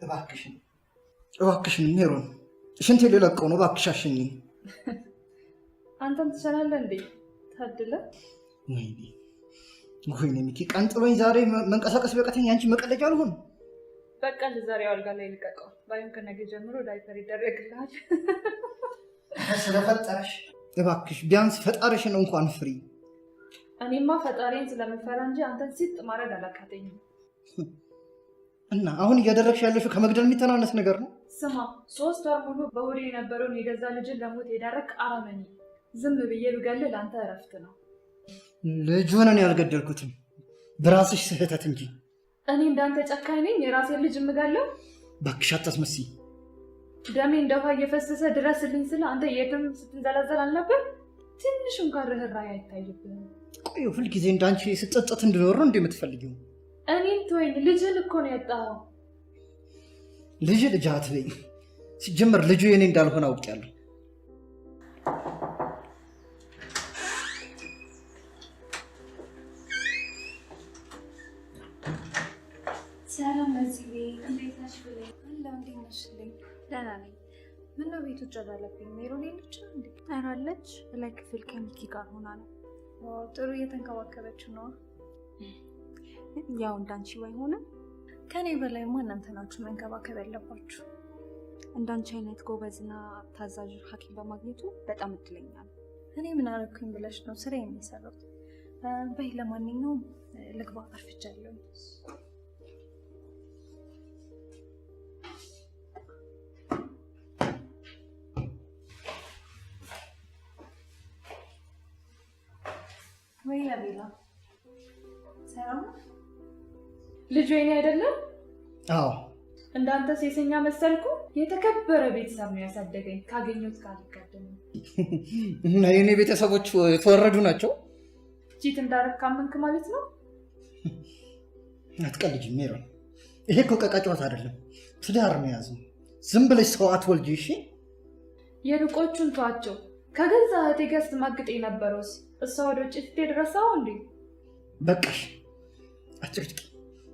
እባክሽን እባክሽን ሜሮን ሽንቴ ልለቀው ነው። እባክሽ አሸኚኝ። አንተም ትችላለህ እንዴ? ታድለ። ወይኔ ወይኔ ሚኪ ቀን ጥሎኝ ዛሬ መንቀሳቀስ ቢያቅተኝ አንቺ መቀለጃ አልሆን። በቃ ዛሬው አልጋ ላይ ልቀቀው። ባይሆን ከነገ ጀምሮ ዳይፐር ይደረግልሃል። ስለፈጠረሽ እባክሽ ቢያንስ ፈጣሪሽን እንኳን ፍሪ። እኔማ ፈጣሪን ስለምፈራ እንጂ አንተን ሲጥ ማድረግ አላቃተኝም። እና አሁን እያደረግሽ ያለሽው ከመግደል የሚተናነስ ነገር ነው። ስማ፣ 3 ወር ሙሉ በሆዴ የነበረውን የገዛ ልጅን ለሞት የዳረክ አረመኔ፣ ዝም ብዬ ብገልህ ለአንተ እረፍት ነው። ልጁን እኔ አልገደልኩትም በራስሽ ስህተት እንጂ። እኔ እንዳንተ ጨካኝ ነኝ? የራሴን ልጅ እምገለው? እባክሽ አታስመስይ። ደሜ እንደ ውሃ እየፈሰሰ ድረስልኝ ስለ አንተ የትም ስትንዘላዘል አልነበር? ትንሽ እንኳን ርህራሄ አይታይብህም። ቆይ ሁልጊዜ እንዳንቺ ስጸጸት እንድኖር ነው እንደ የምትፈልጊው? እኔን ተወኝ፣ ልጅን እኮ ነው ያጣኸው። ልጅ ልጅ አትበይኝ። ሲጀመር ልጁ የኔ እንዳልሆነ አውቄያለሁ። ሰላም ለዚህ ቤት እንዴት ነሽ? ብለኝ አለሁ። እንዴት ነሽልኝ? ደህና ነኝ። ምነው ቤቱ ጭር አለብኝ? ሜሮን የለችም እንዴ? ኧረ አለች፣ ላይ ክፍል ከሚኪ ጋር ሆና ነው። Wow፣ ጥሩ እየተንከባከበችው ነዋ። ያው እንዳንቺ ባይሆንም ከኔ በላይማ እናንተ ናችሁ መንከባከብ ያለባችሁ። እንዳንቺ አይነት ጎበዝና ታዛዥ ሐኪም በማግኘቱ በጣም እድለኛ ነው። እኔ ምን አደረኩኝ ብለሽ ነው? ስራ የሚሰሩት። በይ ለማንኛውም ልግባ፣ አርፍጃለሁ። ወይ አቤላ፣ ሰላም ነው? ልጁ የኔ አይደለም? አዎ። እንዳንተ ሴሰኛ መሰልኩ? የተከበረ ቤተሰብ ነው ያሳደገኝ። ካገኘሁት ጋር አልጋደምም። እና የኔ ቤተሰቦች የተወረዱ ናቸው። Cheat እንዳረግ ካመንክ ማለት ነው። አትቀልጂ ሜሮን፣ ይሄ እኮ ዕቃ ጨዋታ አይደለም፣ ትዳር ነው የያዝነው። ዝም ብለሽ ሰው አትወልጂ እሺ? የሩቆቹን ተዋቸው። ከገዛ እህቴ ጋር ስትማግጥ የነበረውስ እሷ ወደ ውጭ ስትሄድ ረሳኸው እንዴ? በቃሽ፣ አጭቅጭቂ።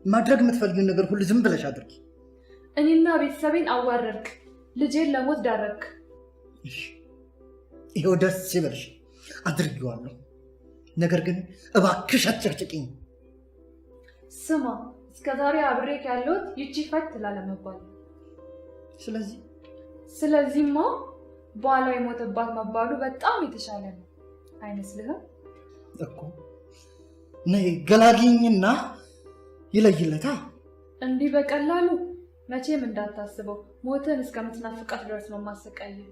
ማድረግ የምትፈልጊውን ነገር ሁሉ ዝም ብለሽ አድርጊ። እኔና ቤተሰቤን አዋረድክ፣ ልጄን ለሞት ዳረግክ። እሺ፣ ይኸው ደስ ይበልሽ፣ አድርጊዋለሁ። ነገር ግን እባክሽ አትጨቅጭቂኝ። ስማ፣ እስከዛሬ አብሬክ ያለሁት ይቺ ፈት ላለመባል። ስለዚህ ስለዚህማ ባሏ የሞተባት መባሉ በጣም የተሻለ ነው አይመስልህም? እኮ ነይ ገላግኝና ይለይለታ። እንዲህ በቀላሉ መቼም እንዳታስበው። ሞትን እስከምትናፍቃት ድረስ ነው የማሰቃየው።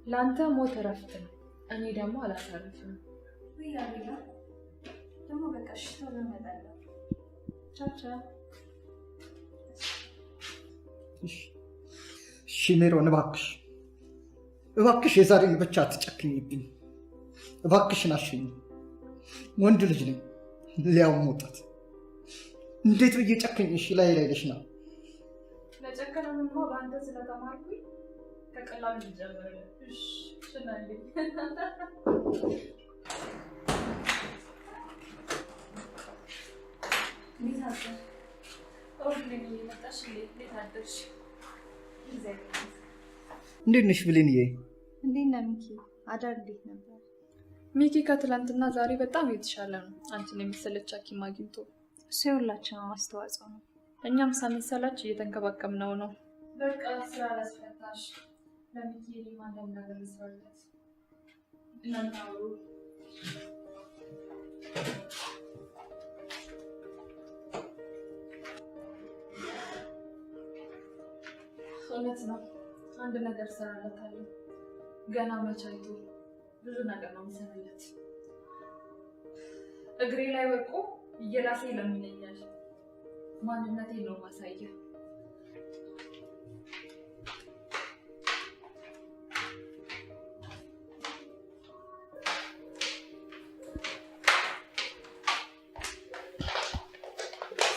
ለአንተ ሞት እረፍት ነው፣ እኔ ደግሞ አላሳርፍም። ወይ አቤላ፣ ደግሞ በቃ እሺ፣ ቶሎ እመጣለሁ። ቻው ቻው። እሺ ሜሮን፣ እባክሽ እባክሽ የዛሬን ብቻ አትጨክኝብኝ። እባክሽን አሸኝ። ወንድ ልጅ ነኝ፣ ሊያውም ወጣት። እንዴት ብዬ ጨክኝ? እሺ ላይ ላይ ልሽ ነው። ለጨከነንማ በአንተ ስለተማርኩኝ ከቀላሉ ልጀምርልህ። እሺ ሽናልኝ። እንዴት አደርሽ? ኦርግን እየመጣሽ እንዴት አደርሽ? እግዚአብሔር ይመስገን። እንዴት ነሽ ብሌንዬ? እንዴት ነህ ሚኪ? አዳር እንዴት ነበር? ሚኪ ከትላንትና ዛሬ በጣም የተሻለ ነው። አንቺን የመሰለች ሐኪም አግኝቶ። እሱ የሁላችንም አስተዋጽኦ ነው። እኛም ሳንሰላች እየተንከባከብነው ነው። በቃ ስራ ላስፈታሽ። ለሚኪ እኔም አንዳንድ ነገር ልስራለት። እናንተ አውሩ። እውነት ነው፣ አንድ ነገር እሰራለታለሁ። ገና መች አይቶ ብዙ ነገር ነው የምሰራለት። እግሬ ላይ ወድቆ እየላሰ ይለምነኛል። ማንነቴን ነው ማሳየ።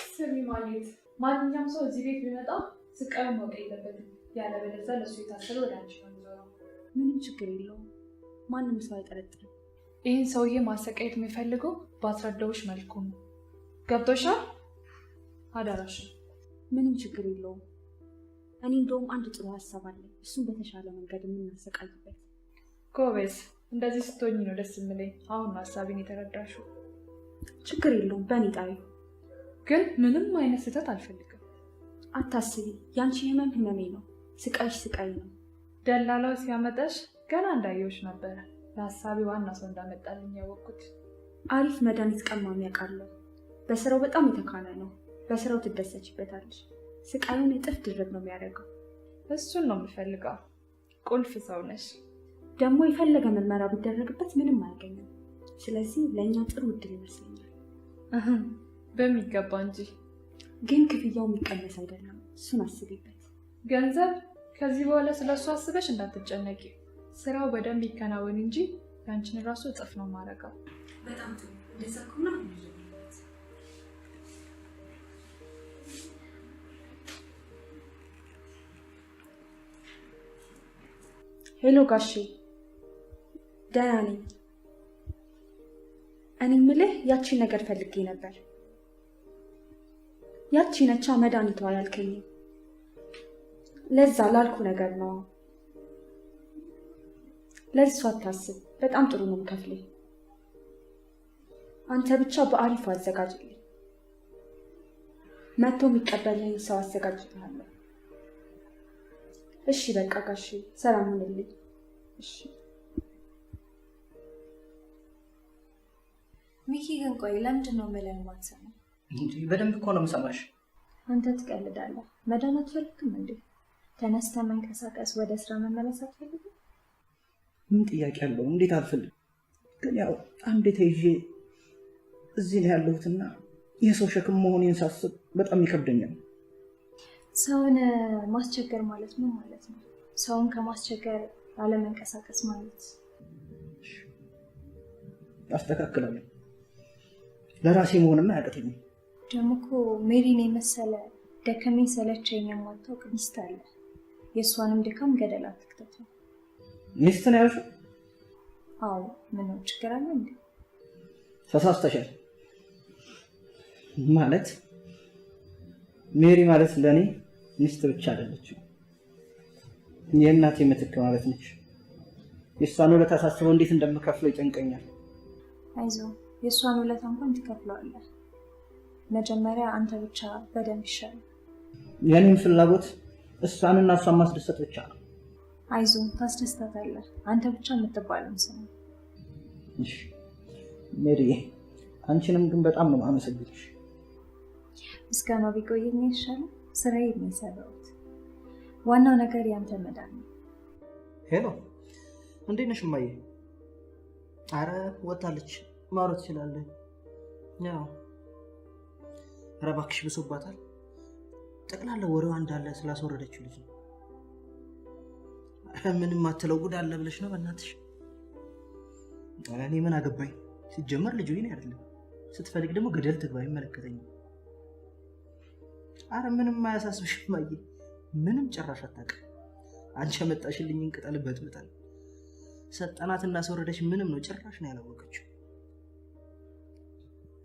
ስሚ ማለት ማንኛውም ሰው እዚህ ቤት ቢመጣ ስቃዩን ማወቅ የለበትም። ያለበለዚያ ለእሱ የታሰበ ወደ አንቺ ነው የሚዞረው። ምንም ችግር የለውም። ማንም ሰው አይጠረጥርም። ይህን ሰውዬ ማሰቃየት የሚፈልገው በአስረዳዎች መልኩ ነው። ገብቶሻል? አደራሽ። ምንም ችግር የለውም። እኔ እንደውም አንድ ጥሩ ሀሳብ አለኝ። እሱን በተሻለ መንገድ የምናሰቃይበት። ጎበዝ፣ እንደዚህ ስትሆኝ ነው ደስ የምለኝ። አሁን ነው ሀሳቤን የተረዳሽው። ችግር የለውም፣ በእኔ ጣዩ። ግን ምንም አይነት ስህተት አልፈልግም። አታስቢ፣ ያንቺ ህመም ህመሜ ነው፣ ስቃይሽ ስቃይ ነው። ደላላው ሲያመጣሽ ገና እንዳየሁሽ ነበረ ለሀሳቤ ዋና ሰው እንዳመጣልኝ ያወቅኩት። አሪፍ መድኃኒት ቀማሚ ያውቃለሁ። በስራው በጣም የተካነ ነው። በስራው ትደሰችበታለሽ። ስቃዩን እጥፍ ድርብ ነው የሚያደርገው። እሱን ነው የምፈልገው። ቁልፍ ሰው ነሽ። ደግሞ የፈለገ ምርመራ ቢደረግበት ምንም አያገኝም። ስለዚህ ለእኛ ጥሩ እድል ይመስለኛል። በሚገባ እንጂ። ግን ክፍያው የሚቀነስ አይደለም። እሱን አስቢበት። ገንዘብ ከዚህ በኋላ ስለ እሱ አስበሽ እንዳትጨነቂ። ስራው በደንብ ይከናወን እንጂ ያንቺን ራሱ እጥፍ ነው የማደርገው። በጣም ጥሩ። እንደዛ ከሆነ Hello ጋሼ፣ ደህና ነኝ። እኔ ምልህ ያቺን ነገር ፈልጌ ነበር። ያቺ ነቻ መድኃኒቷ ያልከኝ። ለዛ ላልኩ ነገር ነው። ለእሱ አታስብ። በጣም ጥሩ ነው የምከፍልህ። አንተ ብቻ በአሪፉ አዘጋጅልኝ። መጥቶ የሚቀበልህን ሰው አዘጋጅልሃለሁ። እሺ በቃ ጋሼ፣ ሰላም ሁንልኝ። እሺ ሚኪ ግን ቆይ ለምንድን ነው የምልህን የማትሰማው? እንዴ በደንብ እኮ ነው የምሰማሽ። አንተ ትቀልዳለህ። መዳን አትፈልግም እንዴ? ተነስተህ መንቀሳቀስ፣ ወደ ስራ መመለስ አትፈልግም? ምን ጥያቄ አለው? እንዴት አልፈልግም? ግን ያው አንዴ ተይዤ እዚህ ነው ያለሁትና የሰው ሸክም መሆኔን ሳስብ በጣም ይከብደኛል። ሰውን ማስቸገር ማለት ምን ማለት ነው? ሰውን ከማስቸገር አለመንቀሳቀስ ማለት። አስተካክላለሁ። ለራሴ መሆንማ አያቅተኝም። ደግሞ እኮ ሜሪን የመሰለ ደከመኝ ሰለቸኝ የማታውቅ ሚስት አለ። የእሷንም ድካም ገደል አትክተተው። ሚስት ነው ያልሽው? አዎ። ምነው ችግር አለ እንዴ? ተሳስተሻል። ማለት ሜሪ ማለት ለእኔ ሚስት ብቻ አይደለችም፣ የእናቴ ምትክ ማለት ነች። የእሷን ውለታ ሳስበው እንዴት እንደምከፍለው ይጨንቀኛል። አይዞህ፣ የእሷን ውለታ እንኳን ትከፍለዋለህ። መጀመሪያ አንተ ብቻ በደንብ ይሻላል። የእኔም ፍላጎት እሷንና እሷን ማስደሰት ብቻ ነው። አይዞህ፣ ታስደስታታለህ። አንተ ብቻ የምትባለውን ስማ። እሺ ሜሪዬ፣ አንቺንም ግን በጣም ነው የማመሰግንሽ። ምስጋናው ቢቆየኝ አይሻልም? ስራዬ ነው የሰራሁት። ዋናው ነገር ያንተ መዳን ነው። Hello፣ እንዴት ነሽ እማዬ? አረ ወጣለች፣ ማውራት ትችላለህ። ያው ኧረ እባክሽ ብሶባታል። ጠቅላላ ወሬዋ እንዳለ ስላስወረደችው ልጅ ነው። ኧረ ምንም አትለው ጉድ አለ ብለሽ ነው? በእናትሽ እኔ ምን አገባኝ? ሲጀመር ልጁ የእኔ አይደለም። ስትፈልግ ደግሞ ገደል ትግባ፣ አይመለከተኝም። አረ ምንም አያሳስብሽ እማዬ፣ ምንም ጭራሽ አታውቅም። አንቺ ያመጣሽልኝን ቅጠል በጥብጣል ሰጠናት እና አስወረደች። ምንም ነው ጭራሽ ነው ያላወቀችው።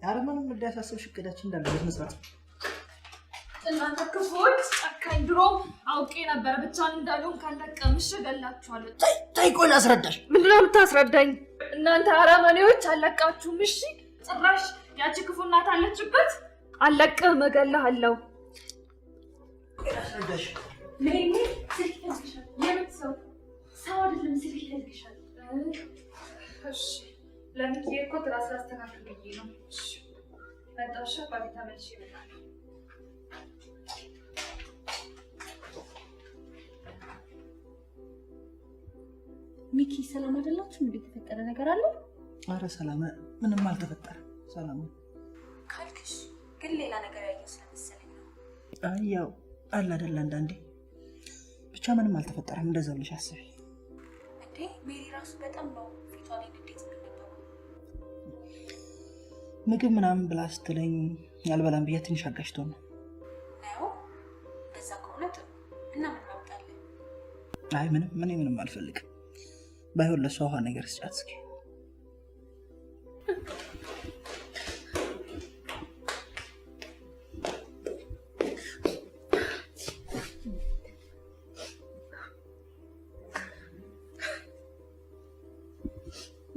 አረ ምንም እንዳያሳስብሽ፣ እቅዳችን እንዳለ በስነ ስርዓት። እናንተ ክፉዎች፣ ጨካኝ! ድሮም አውቄ ነበረ ብቻን እንዳልሆን። ካለቀምሽ እገላችኋለሁ። ተይ ቆይ ላስረዳሽ። ምንድን ነው የምታስረዳኝ? እናንተ አረመኔዎች አለቃችሁም። እሺ ጭራሽ ያቺ ክፉ እናት አለችበት። አለቅህም፣ እገልሃለሁ። ላስረዳሽ። ሜሪ፣ ስልክ ይፈልግሻል። የምን ሰው? ሰው አይደለም፣ ስልክ ይፈልግሻል። እሺ ለሚኪ እኮ ትራስ ላስተካክል ብዬ ነው። እሺ መጣሁ። እሺ አባቴ ተመልሼ እመጣለሁ። ሚኪ ሰላም አይደላችሁም? እንዴ የተፈጠረ ነገር አለ? አረ ሰላም፣ ምንም አልተፈጠረም። ሰላም ካልክሽ ግን ሌላ ነገር ያየው ስለመሰለኝ ነው። አይ ያው አለ አይደል አንዳንዴ ብቻ ምንም አልተፈጠረም። እንደዛ ብለሽ አስቢ። እንዴ ሜሪ ራሱ በጣም ነው ፊቷ ላይ ንዴት የሚነበበው። ምግብ ምናምን ብላ ስትለኝ አልበላም ብያ ትንሽ አጋጭቶ ነው። ነው እንደዛ ከሆነ ጥሩ። እና ምን ላምጣልህ? አይ ምንም፣ እኔ ምንም አልፈልግም። ባይሆን ለእሷ ውሃ ነገር ስጫት እስኪ።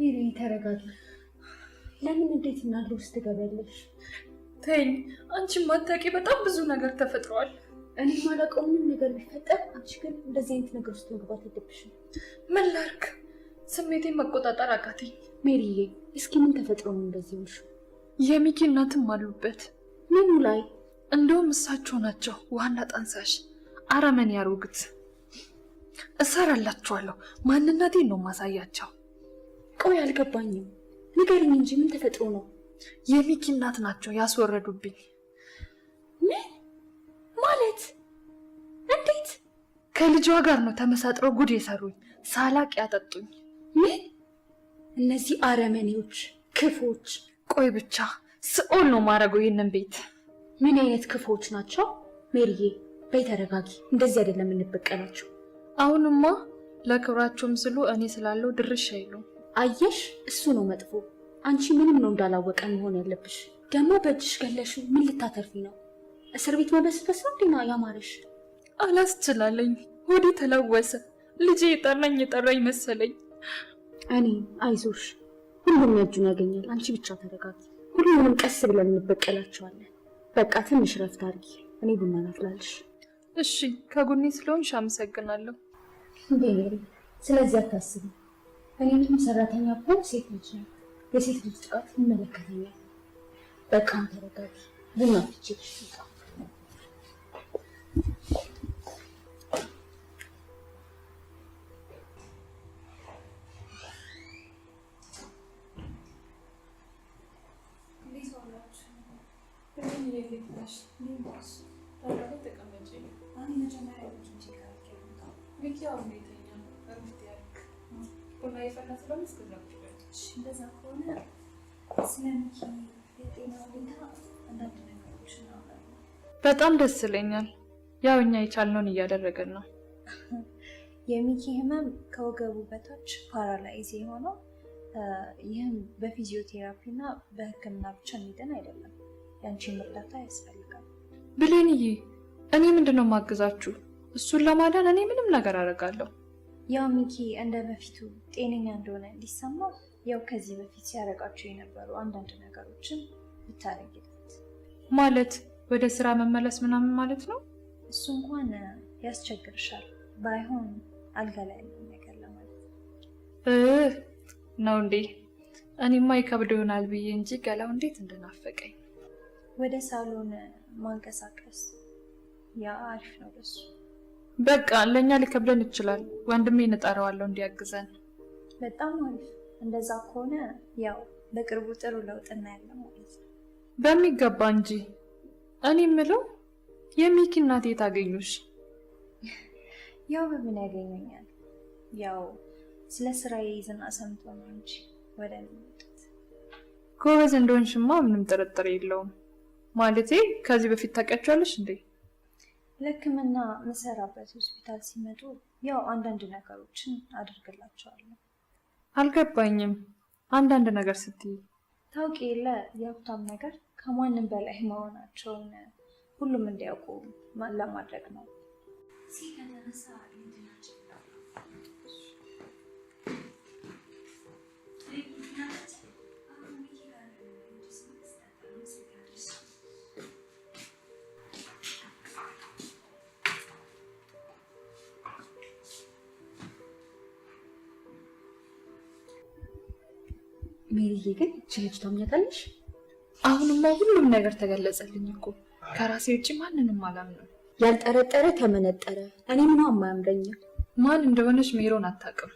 ሜሪ ተረጋጊ። ለምን እንዴት እና ውስጥ ትገቢያለሽ? ተይኝ። አንቺ ማታውቂ በጣም ብዙ ነገር ተፈጥሯል። እኔ የማላውቀው ምንም ነገር ቢፈጠር፣ አንቺ ግን እንደዚህ አይነት ነገር ውስጥ መግባት የለብሽም። ምን ላድርግ? ስሜቴን መቆጣጠር አቃተኝ። ሜሪዬ፣ እስኪ ምን ተፈጥሮ ነው እንደዚህ ሆንሽው? የሚኪ እናትም አሉበት። ምኑ ላይ? እንደውም እሳቸው ናቸው ዋና ጠንሳሽ። አረመኔ ያሮግት። እሰራላችኋለሁ። ማንነቴን ነው ማሳያቸው። ቆይ አልገባኝም። ንገሪኝ እንጂ ምን ተፈጥሮ ነው? የሚኪ እናት ናቸው ያስወረዱብኝ። ምን ማለት? እንዴት? ከልጇ ጋር ነው ተመሳጥረው ጉድ የሰሩኝ። ሳላቅ ያጠጡኝ። ምን? እነዚህ አረመኔዎች፣ ክፎች። ቆይ ብቻ ስኦል ነው ማድረገው ይህንን ቤት። ምን አይነት ክፎች ናቸው? ሜሪዬ በይ ተረጋጊ። እንደዚህ አይደለም የምንበቀላቸው። አሁንማ ለክብራቸውም ስሉ እኔ ስላለው ድርሽ አይሉም። አየሽ፣ እሱ ነው መጥፎ። አንቺ ምንም ነው እንዳላወቀ መሆን ያለብሽ። ደግሞ በእጅሽ ገለሽው ምን ልታተርፊ ነው? እስር ቤት መበስበስ ነው እንዴ ያማረሽ? አላስችላለኝ። ሆዴ ተለወሰ። ልጄ የጠራኝ የጠራኝ መሰለኝ። እኔ አይዞሽ፣ ሁሉም የእጁን ያገኛል። አንቺ ብቻ ተረጋጊ። ሁሉንም ቀስ ብለን እንበቀላቸዋለን። በቃ ትንሽ ረፍት አድርጊ። እኔ ቡና ላፍላልሽ። እሺ፣ ከጎኔ ስለሆንሽ አመሰግናለሁ። እንዴ ሜሪ፣ ስለዚህ አታስቢ። እኔ ምንም ሰራተኛ ብሆን ሴት ልጅ ነኝ። የሴት ልጅ ጥቃት ይመለከተኛል። በቃ ተረጋጊ። ቡና ፍቼልሽ ልምጣ። እንዴት ዋላችሁ? ተቀመጪ። መጀመሪያ ልጁን check አድርጌ ልምጣ። ሚኪ አሁን ቤተኛ እረፍት ያድርግ። ቡና እየፈላ ስለሆነ እስከዛ ቁጭ በይ። እሺ፣ እንደዛ ከሆነ ስለ ሚኪ የጤና ሁኔታ አንዳንድ ነገሮችን እናወራለን። በጣም ደስ ይለኛል። ያው እኛ የቻልነውን እያደረግን ነው። የሚኪ ህመም ከወገቡ በታች paralyze የሆነው ይህም በፊዚዮቴራፒ እና በሕክምና ብቻ የሚድን አይደለም። የአንቺን እርዳታ ያስፈልጋል። ብሌንዬ፣ እኔ ምንድን ነው የማግዛችሁ? እሱን ለማዳን እኔ ምንም ነገር አደርጋለሁ። ያው ሚኪ እንደ በፊቱ ጤነኛ እንደሆነ እንዲሰማው ያው ከዚህ በፊት ሲያደርጋቸው የነበሩ አንዳንድ ነገሮችን ብታደርጊለት። ማለት ወደ ስራ መመለስ ምናምን ማለት ነው? እሱ እንኳን ያስቸግርሻል። ባይሆን አልጋ ላይ ያለውን ነገር ለማለት ነው። ነው እንዴ? እኔማ ይከብደው ይሆናል ብዬ እንጂ ገላው እንዴት እንደናፈቀኝ። ወደ ሳሎን ማንቀሳቀስ ያ አሪፍ ነው ለሱ። በቃ ለእኛ ሊከብደን ይችላል። ወንድሜ እንጠራዋለሁ እንዲያግዘን። በጣም አሪፍ። እንደዛ ከሆነ ያው በቅርቡ ጥሩ ለውጥ እናያለን ማለት ነው። በሚገባ እንጂ። እኔ የምለው የሚኪ እናት የት አገኙሽ? ያው በምን ያገኙኛል? ያው ስለ ስራዬ ዝና ሰምቶ ነው እንጂ ወደ እኔ የመጡት። ጎበዝ እንደሆንሽማ ምንም ጥርጥር የለውም። ማለቴ ከዚህ በፊት ታውቂያቸዋለሽ እንዴ? ለሕክምና ምሰራበት ሆስፒታል ሲመጡ ያው አንዳንድ ነገሮችን አደርግላቸዋለሁ። አልገባኝም። አንዳንድ ነገር ስትይ? ታውቂ የለ የሀብታም ነገር ከማንም በላይ መሆናቸውን ሁሉም እንዲያውቁ ለማድረግ ነው። ከተነሳ ሜሪዬ ግን እቺ ልጅ ታምኛታለሽ? አሁንማ ሁሉም ነገር ተገለጸልኝ እኮ። ከራሴ ውጭ ማንንም አላምንም። ያልጠረጠረ ተመነጠረ። እኔ ምኗም አያምረኝም። ማን እንደሆነች ሜሮን አታውቅም።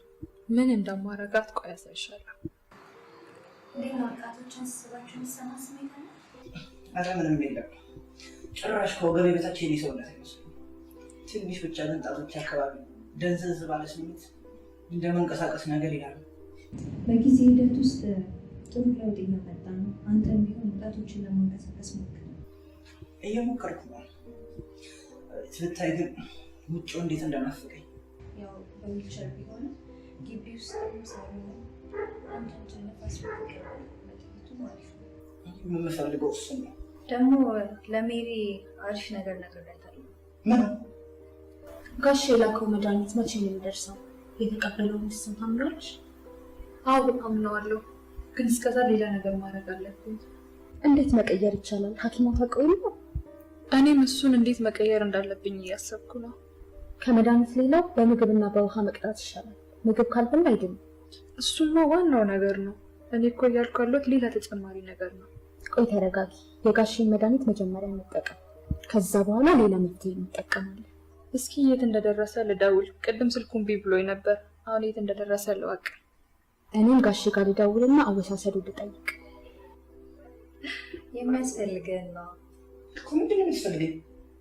ምን እንደማረጋት ቆይ አሳይሻለሁ። እንዴት ነው ወጣቶችን ስባቸው የሚሰማ ስሜት አለ? ኧረ ምንም የለም። ጭራሽ ከወገቤ በታች የኔ ሰውነት አይመስልም። ትንሽ ብቻ ግን ጣቶች አካባቢ ደንዘዝ ባለ ስሜት እንደ መንቀሳቀስ ነገር ይላል። በጊዜ ሂደት ውስጥ ጥሩ ለውጥ እያመጣ ነው። አንተም ቢሆን ወጣቶችን ለማንቀሳቀስ ሞክር። እየሞከርኩ ነው። ብታይ ግን ውጭው እንዴት እንደናፈቀኝ። ያው በዊልቸር ቢሆንም ግቢ ውስጥ ሳሎን አንዳንድ ነፋስ ብትቀበል በጥቂቱ አሪፍ ነው። የምፈልገው እሱን ነው። ደግሞ ለሜሪ አሪፍ ነገር ነግሬያታለሁ። ምን? ጋሽ የላከው መድኃኒት መቼ ነው የሚደርሰው? የተቀበለውን ሰው ታምናለሽ? አዎ አምነዋለሁ፣ ግን እስከዛ ሌላ ነገር ማድረግ አለብኝ። እንዴት መቀየር ይቻላል? ሐኪሟ ታውቀው የለ? እኔም እሱን እንዴት መቀየር እንዳለብኝ እያሰብኩ ነው። ከመድኃኒት ሌላው በምግብና በውሃ መቅጣት ይሻላል። ምግብ ካልበላ አይድንም። እሱማ ዋናው ነገር ነው። እኔ እኮ እያልኩ ያለሁት ሌላ ተጨማሪ ነገር ነው። ቆይ ተረጋጊ። የጋሼን መድኃኒት መጀመሪያ እንጠቀም፣ ከዛ በኋላ ሌላ መፍትሄ እንጠቀማለን። እስኪ የት እንደደረሰ ልደውል። ቅድም ስልኩን እምቢ ብሎኝ ነበር። አሁን የት እንደደረሰ ልወቅ። እኔም ጋሼ ጋር ልደውልና አወሳሰዱ ልጠይቅ። የሚያስፈልግህን ነው እኮ። ምንድን ነው የሚያስፈልገኝ?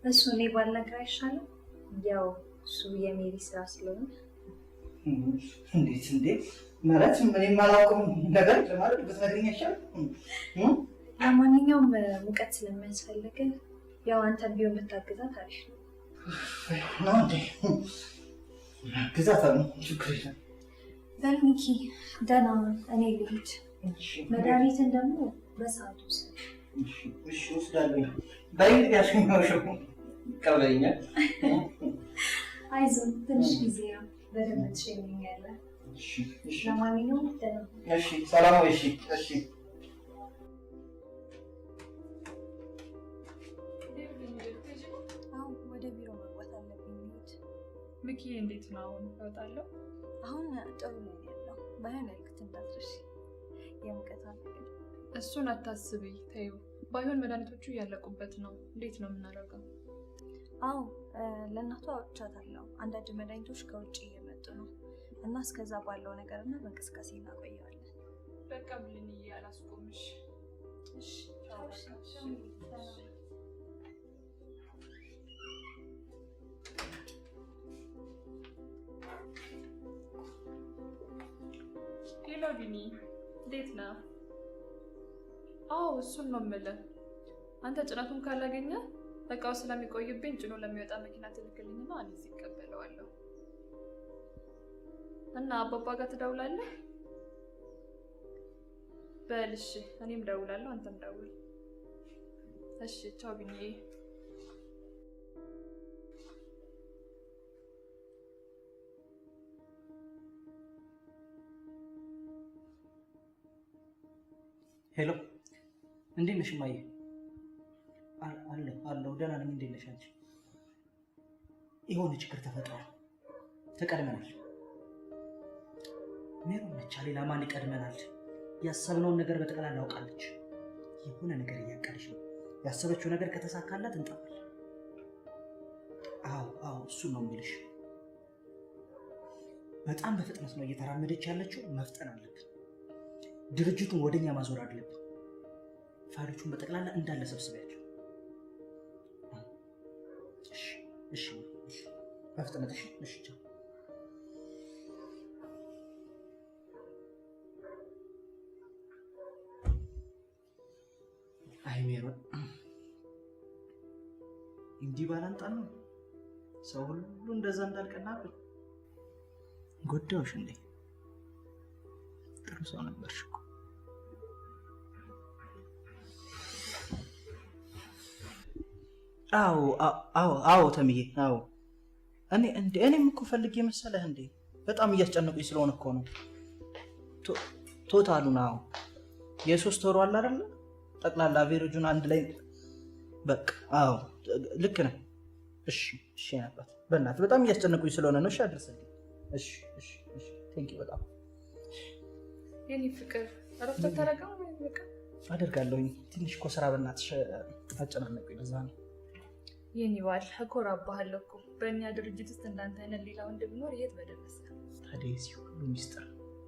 እሱ እኔ ባልነግርህ አይሻልም? ያው እሱ የሜሪ ስራ ስለሆነ። እንዴት እንዴ? ማለት እኔ የማላውቀው ነገር ለማድረግ ብትነግሪኝ አይሻልም? ለማንኛውም ሙቀት ስለሚያስፈልግህ ያው አንተም ቢሆን ብታግዛት አሪፍ ነው። ነው እንዴ? ግዛት አለ፣ ችግር የለም። በል ሚኪ ደህና ሁን፣ እኔ ልሂድ። መድኃኒትን ደግሞ በሰዓቱ ውሰድ። እሺ እወስዳለሁ። በይ እንግዲህ ያስገኘው ይቀበለኛል። አይዞህ፣ ትንሽ ጊዜ ነው፣ በደንብ ትሸኘኛለህ። ለማንኛውም ደህና ሁን። እሺ ሰላም ወይ። እሺ እሺ። አዎ ወደ ቢሮ መግባት አለብኝ። ልሂድ። ሚኪ እንዴት ነው አሁን? እወጣለሁ። አሁን ጥሩ ላይ ነው ያለው። ባይሆን ያልኩት እንዳትረሺ፣ የሙቀቷ ነገር። እሱን አታስቢ፣ ተይው። ባይሆን መድኃኒቶቹ እያለቁበት ነው። እንዴት ነው የምናደርገው? አዎ ለእናቷ አውጥቻታለሁ። አንዳንድ መድኃኒቶች ከውጭ እየመጡ ነው እና እስከዛ ባለው ነገር እና በእንቅስቃሴ እናቆየዋለን። በቃ ብልንዬ፣ አላስቆምሽ። እሺ ቻው፣ እሺ። በቃ። Hello ቢኒ፣ እንዴት ነህ? አዎ እሱን ነው የምልህ። አንተ ጭነቱን ካላገኘ እቃው ስለሚቆይብኝ ጭኖ ለሚወጣ መኪና ትልክልኝና እኔ እዚህ እቀበለዋለሁ። እና አባባ ጋር ትደውላለህ? በል እሺ፣ እኔም ደውላለሁ፣ አንተም ደውል። እሺ ቻው ቢኒዬ። Hello፣ እንዴት ነሽ እማዬ? አለሁ አለሁ፣ ደህና ነኝ። እንዴት ነሽ አንቺ? የሆነ ችግር ተፈጥሯል። ተቀድመናል። ሜሮን ነቻ፣ ሌላ ማን ይቀድመናል? ያሰብነውን ነገር በጠቅላላ አውቃለች። የሆነ ነገር እያቀደች ነው። ያሰበችው ነገር ከተሳካላት እንጠፋለን። አዎ አዎ፣ እሱን ነው የሚልሽ። በጣም በፍጥነት ነው እየተራመደች ያለችው። መፍጠን አለብን። ድርጅቱን ወደኛ ማዞር አለብን። ፋይሎቹን በጠቅላላ እንዳለ ሰብስቢያቸው። እሺ እሺ እሺ፣ በፍጥነት እሺ እሺ። ቻው። አይ ሜሮን፣ እንዲህ ባላንጣ ነው ሰው ሁሉ እንደዛ እንዳልቀናብን። ጎዳሁሽ እንዴ? ጥሩ ሰው ነበርሽ እኮ። አዎ አዎ አዎ ተምዬ፣ አዎ እኔ እንዴ እኔም እኮ ፈልጌ መሰለህ እንዴ፣ በጣም እያስጨነቁኝ ስለሆነ እኮ ነው። Total ኡን አዎ የ3 ወሩ አለ አይደለ? ጠቅላላ average ኡን አንድ ላይ በቃ አዎ ልክ ነህ። እሺ እሺ አባት፣ በእናትህ በጣም እያስጨነቁኝ ስለሆነ ነው። እሺ አድርስልኝ። እሺ እሺ እሺ፣ thank you በጣም የኔ ፍቅር። እረፍት አታደርግም ወይ? በቃ አደርጋለሁኝ። ትንሽ እኮ ስራ በእናትሽ አጨናነቁኝ፣ ለዛ ነው። የኔ ባል እኮራብሃለሁ እኮ። በእኛ ድርጅት ውስጥ እንዳንተ አይነት ሌላ ወንድ ቢኖር የት በደረሰ። ታዲያ የዚህ ሁሉ ሚስጥር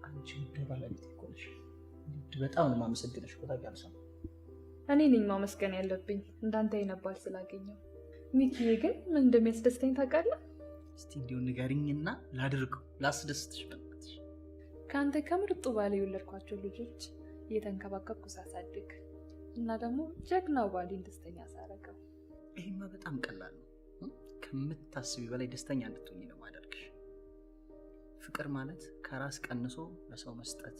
አንቺ ውድ ባለቤቴ እኮ ነሽ። በጣም ነው የማመሰግንሽ እኮ ታውቂያለሽ። እኔ ነኝ ማመስገን ያለብኝ እንዳንተ አይነት ባል ስላገኘሁ። ሚኪዬ ግን ምን እንደሚያስደስተኝ ታውቃለህ? እስቲ እንዲሁ ንገሪኝና ላድርገው፣ ላስደስትሽ በእናትሽ። ከአንተ ከምርጡ ባል የወለድኳቸው ልጆች እየተንከባከብኩ ሳሳድግ እና ደግሞ ጀግናው ባሌን ደስተኛ ሳረገው። ይሄማ በጣም ቀላል ነው። ከምታስቢ በላይ ደስተኛ እንድትሆኚ ነው የማደርግሽ። ፍቅር ማለት ከራስ ቀንሶ ለሰው መስጠት፣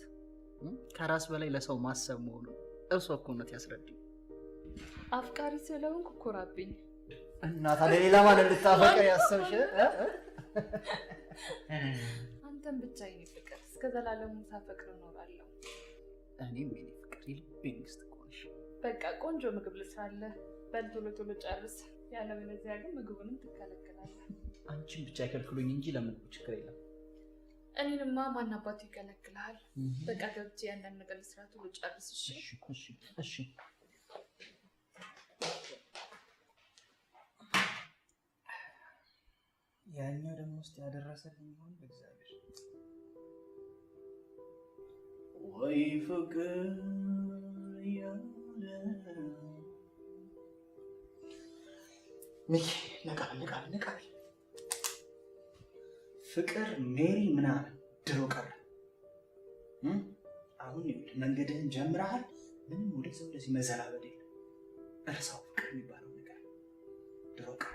ከራስ በላይ ለሰው ማሰብ መሆኑን እርሶ እኮ እውነት ያስረዱኝ። አፍቃሪ ስለሆንኩ ኮራብኝ። እና ታዲያ ሌላ ማለት ልታፈቅሪ ያሰብሽ? አንተን ብቻ የኔ ፍቅር እስከ ዘላለሙ ሳፈቅር እኖራለሁ። እኔም የኔ ፍቅር የልቤ ንግስት እኮ ነሽ። በቃ ቆንጆ ምግብ ልስራለህ። በል ቶሎ ቶሎ ጨርስ። ያለበለዚያ ግን ምግቡንም ትከለከላለህ። አንቺን ብቻ አይከልክሉኝ እንጂ ለምግቡ ችግር የለም። እኔንማ ማን አባቱ ይከለክልሃል? በቃ ገብቼ አንዳንድ ነገር ልስራ፣ ቶሎ ጨርስ። እሺ እሺ እሺ። ያኛው ደግሞ ውስጥ ያደረሰልኝ ይሆን በእግዚአብሔር። ወይ ፍቅር ያለ ሚኪ ነቃ ነቃ ነቃ። ፍቅር ሜሪ ምናምን ድሮ ቀረ። አሁን ይኸውልህ መንገድህን ጀምረሃል። ምንም ወደዛ ወደዚህ መዘላበድ የለም። እርሳው ፍቅር የሚባለው ነገር ድሮ ቀረ።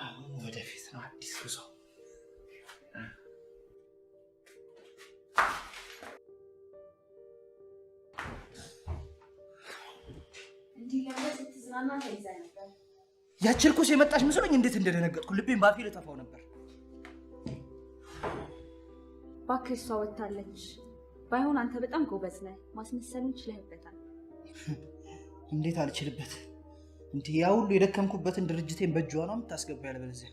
አሁን ወደፊት ነው፣ አዲስ ጉዞ። እንዲህ ያለ ስትዝናና ተይዘህ ነበር። ያቺ እርኩስ የመጣሽ መስሎኝ እንዴት እንደደነገጥኩ ልቤን ባፌ ልተፋው ነበር። እባክህ እሷ ወጥታለች። ባይሆን አንተ በጣም ጎበዝ ነህ፣ ማስመሰሉን ችለህበታል። እንዴት አልችልበት? እንዴ ያ ሁሉ የደከምኩበትን ድርጅቴን በእጇ ነው የምታስገባ። ያለበለዚያ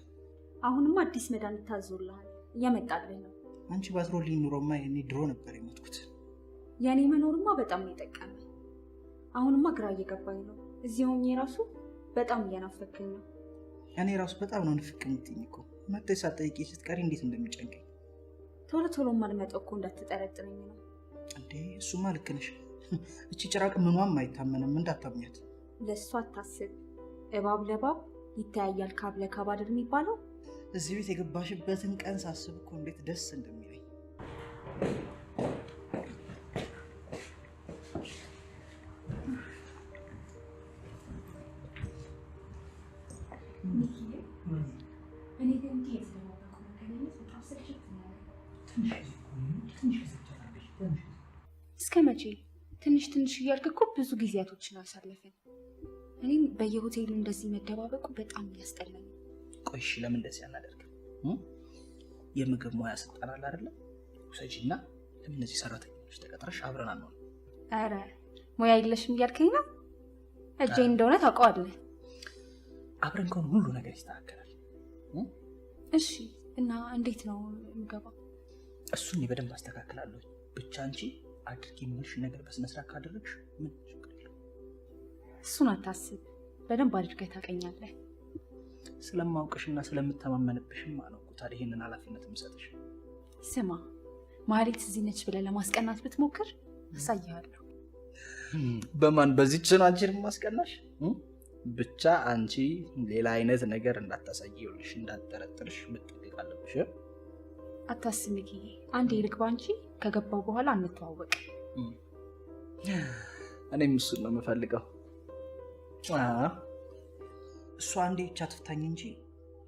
አሁንማ አዲስ መድኃኒት ታዞልሃል፣ እየመጣልህ ነው። አንቺ ባትሮልኝ ኑሮማ የኔ ድሮ ነበር የሞትኩት። የኔ መኖርማ በጣም ነው የጠቀመ። አሁንማ ግራ እየገባኝ ነው። እዚህ ሆኜ ራሱ በጣም እየናፈከኝ ነው። እኔ ራሱ በጣም ነው ንፍቅ የምትይኝ እኮ። መጥተሽ ሳትጠይቂኝ ስትቀሪ እንዴት እንደሚጨንቀኝ። ቶሎ ቶሎ ማልመጣው እኮ እንዳትጠረጥረኝ ነው። እንዴ እሱማ ልክ ነሽ። እቺ ጭራቅ ምኗም አይታመንም፣ እንዳታምኛት። ለእሷ አታስብ። እባብ ለባብ ይተያያል ካብ ለካብ አይደል የሚባለው? እዚህ ቤት የገባሽበትን ቀን ሳስብ እኮ እንዴት ደስ እንደሚለኝ። እኔ ግን እንዲህ የተደባበቁ መገናኘት በጣም ስልችት ነው ያለኝ። እስከ መቼ ትንሽ ትንሽ እያልክ እኮ ብዙ ጊዜያቶችን አሳለፍን። እኔም በየሆቴሉ እንደዚህ መደባበቁ በጣም እያስጠላኝ። ቆይ እሺ ለምን እንደዚህ አናደርግም? የምግብ ሙያ ስልጠና አለ አይደለ? ውሰጂና ለምን እነዚህ ሰራተኞች ተቀጥረሽ አብረን አንሆንም? ኧረ ሙያ የለሽም እያልከኝ ነው? እጄ እንደሆነ ታውቀዋለህ። አብረን ከሆነ ሁሉ ነገር ይስተካከላል። እሺ እና እንዴት ነው የምገባው? እሱን እኔ በደንብ አስተካክላለሁ። ብቻ አንቺ አድርጊ የምልሽ ነገር በስነ ስርዓት ካደረግሽ ምን ችግር የለውም። እሱን አታስብ፣ በደንብ አድርገህ ታውቀኛለህ። ስለማውቅሽና ስለምተማመንብሽማ ነው እኮ ታዲያ ይሄንን ኃላፊነት የምሰጥሽ። ስማ ማህሌት እዚህ ነች ብለህ ለማስቀናት ብትሞክር አሳይሃለሁ። በማን በዚች ነው አንቺን የማስቀናሽ? ብቻ አንቺ ሌላ አይነት ነገር እንዳታሳይ፣ ይኸውልሽ እንዳትጠረጥርሽ መጠንቀቅ አለብሽ። አታስብ ሚኪዬ፣ አንዴ ልግባ እንጂ ከገባው በኋላ አንተዋወቅ። እኔም እሱን ነው የምፈልገው። እሷ አንዴ ብቻ ትፍታኝ እንጂ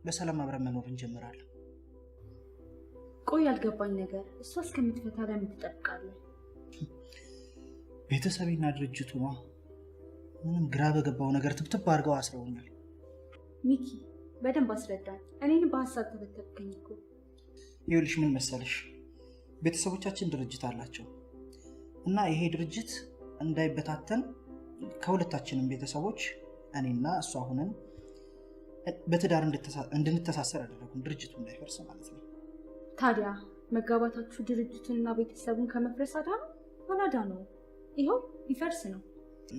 በሰላም አብረን መኖር እንጀምራለን። ቆይ ያልገባኝ ነገር እሷ እስከምትፈታ ለምን ትጠብቃለህ? ቤተሰቤና ድርጅቱ ነው። ምንም ግራ በገባው ነገር ትብትብ አድርገው አስረውኛል። ሚኪ በደንብ አስረዳኝ። እኔንም በሀሳብ ተበተብከኝ እኮ። ይኸውልሽ ምን መሰለሽ፣ ቤተሰቦቻችን ድርጅት አላቸው እና ይሄ ድርጅት እንዳይበታተን ከሁለታችንም ቤተሰቦች እኔና እሷ ሆነን በትዳር እንድንተሳሰር አደረጉን፣ ድርጅቱ እንዳይፈርስ ማለት ነው። ታዲያ መጋባታችሁ ድርጅቱንና ቤተሰቡን ከመፍረስ አዳነው? አላዳነው። ይኸው ሊፈርስ ነው።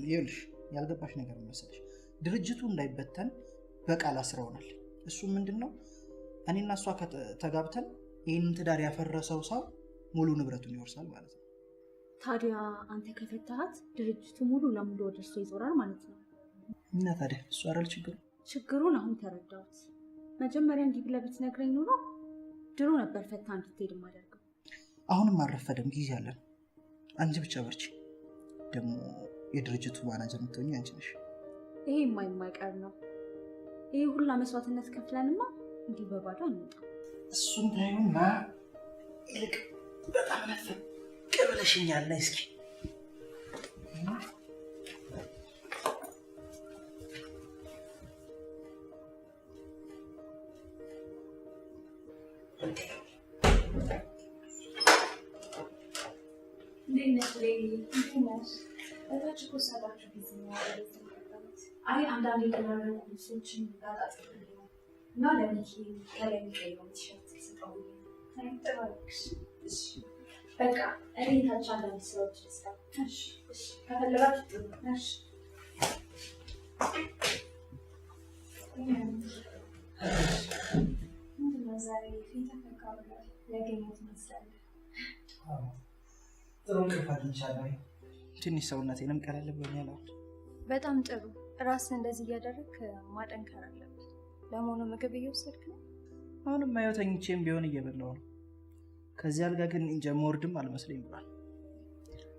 ይኸውልሽ ያልገባሽ ነገር ምን መሰለሽ፣ ድርጅቱ እንዳይበተን በቃል አስረውናል። እሱ ምንድነው እኔና እሷ ተጋብተን ይህንን ትዳር ያፈረሰው ሰው ሙሉ ንብረቱን ይወርሳል ማለት ነው። ታዲያ አንተ ከፈታሃት ድርጅቱ ሙሉ ለሙሉ ወደ እርሷ ይዞራል ማለት ነው። እና ታዲያ እሱ አይደል ችግሩ? ችግሩን አሁን ተረዳሁት። መጀመሪያ እንዲህ ብለህ ብትነግረኝ ኖሮ ድሮ ነበር ፈታ እንድትሄድ የማደርገው። አሁንም አልረፈደም፣ ጊዜ አለን። አንቺ ብቻ በርቺ። ደግሞ የድርጅቱ ማናጀር የምትሆኚ አንቺ ነሽ። ይሄማ የማይቀር ነው። ይሄ ሁላ መስዋዕትነት ከፍለንማ እንዲህ በባዶ አንወጣም። እሱን ታዩና ይልቅ በጣም ነፍቅ ብለሽኛል። ነይ እስኪ እንዴት ነሽ? እንዴት ነሽ? እታች እኮ ሳጣችሁ ጊዜ ነው ወደዚህ የመጣሁት። አይ አንዳንድ የተመረቁ ልብሶችን ላጣጥብ ነው እና ለሚኪ ከላይ የሚቀይረውን ቲሸርት ስጠው። አይ ጥሩ አደረግሽ። እሺ በቃ እኔ ታች አንዳንድ ስራዎች ልስራ። እሺ እሺ፣ ከፈለጋችሁ ጥሩ። እሺ ምንድን ነው ዛሬ ፊትህ ፈካ ብሏል? ያገኘህ ትመስላለህ። ጥሩ እንቅልፍ አግኝቻለሁ። ትንሽ ሰውነቴንም ቀለል ብሎኛል። አሁን በጣም ጥሩ። ራስን እንደዚህ እያደረግክ ማጠንከር አለብህ። ለመሆኑ ምግብ እየወሰድክ ነው? አሁንም ያው ተኝቼም ቢሆን እየበላሁ ነው። ከዚህ አልጋ ግን እንጃ መወርድም አልመስለኝ ብሏል።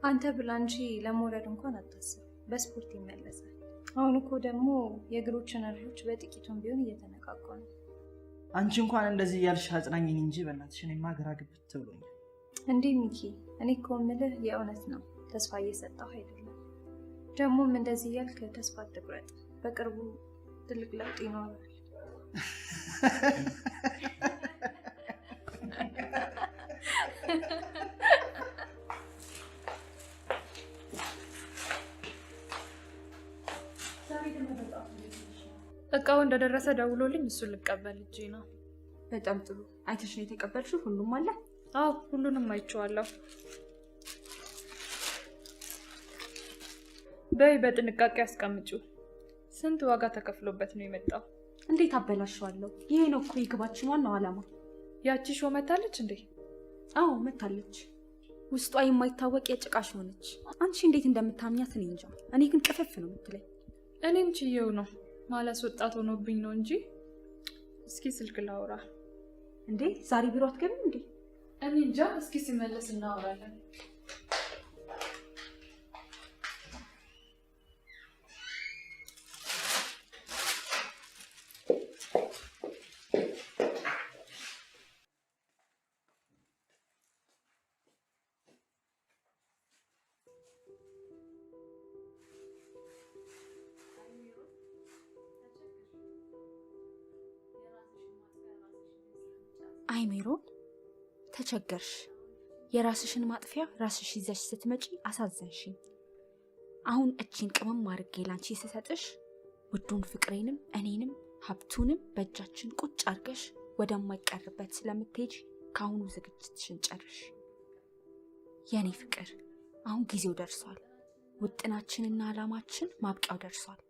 አንተ ብላ እንጂ ለመውረድ እንኳን አታስብ። በስፖርት ይመለሳል። አሁን እኮ ደግሞ የእግሮች ነርቮች በጥቂቱም ቢሆን እየተነቃቁ ነው። አንቺ እንኳን እንደዚህ እያልሽ አጽናኝኝ እንጂ በእናትሽ እኔማ ግራ ግብት ብሎኛል። እንዴ ሚኪ፣ እኔ እኮ የምልህ የእውነት ነው። ተስፋ እየሰጠሁ አይደለም። ደግሞም እንደዚህ እያልክ ተስፋ አትቁረጥ። በቅርቡ ትልቅ ለውጥ ይኖራል። እቃው እንደደረሰ ደውሎልኝ እሱን ልቀበል እጄ ነው። በጣም ጥሩ። አይተሽ ነው የተቀበልሽው? ሁሉም አለ? አዎ ሁሉንም አይቼዋለሁ። በይ በጥንቃቄ አስቀምጪው። ስንት ዋጋ ተከፍሎበት ነው የመጣው። እንዴት አበላሸዋለሁ? ይሄ ነው እኮ የግባችን ዋናው ዓላማ። ያቺ ሾ መታለች እንዴ? አዎ መታለች። ውስጧ የማይታወቅ የጭቃ ሾ ነች። አንቺ እንዴት እንደምታምኛት እኔ እንጃ። እኔ ግን ቅፍፍ ነው የምትለኝ። እኔም ችዬው ነው ማላስወጣት ሆኖብኝ ነው እንጂ። እስኪ ስልክ ላውራ። እንዴ ዛሬ ቢሮ አትገቢም እንዴ? እኔ እንጃ። እስኪ ሲመለስ እናወራለን። አይ ሜሮን ተቸገርሽ። የራስሽን ማጥፊያ ራስሽ ይዘሽ ስትመጪ አሳዘንሽኝ። አሁን እቺን ቅመም አድርጌ ላንቺ ስሰጥሽ ውዱን ፍቅሬንም እኔንም ሀብቱንም በእጃችን ቁጭ አድርገሽ ወደማይቀርበት ስለምትሄጂ ከአሁኑ ዝግጅትሽን ጨርሽ። የኔ ፍቅር አሁን ጊዜው ደርሷል። ውጥናችንና ዓላማችን ማብቂያው ደርሷል።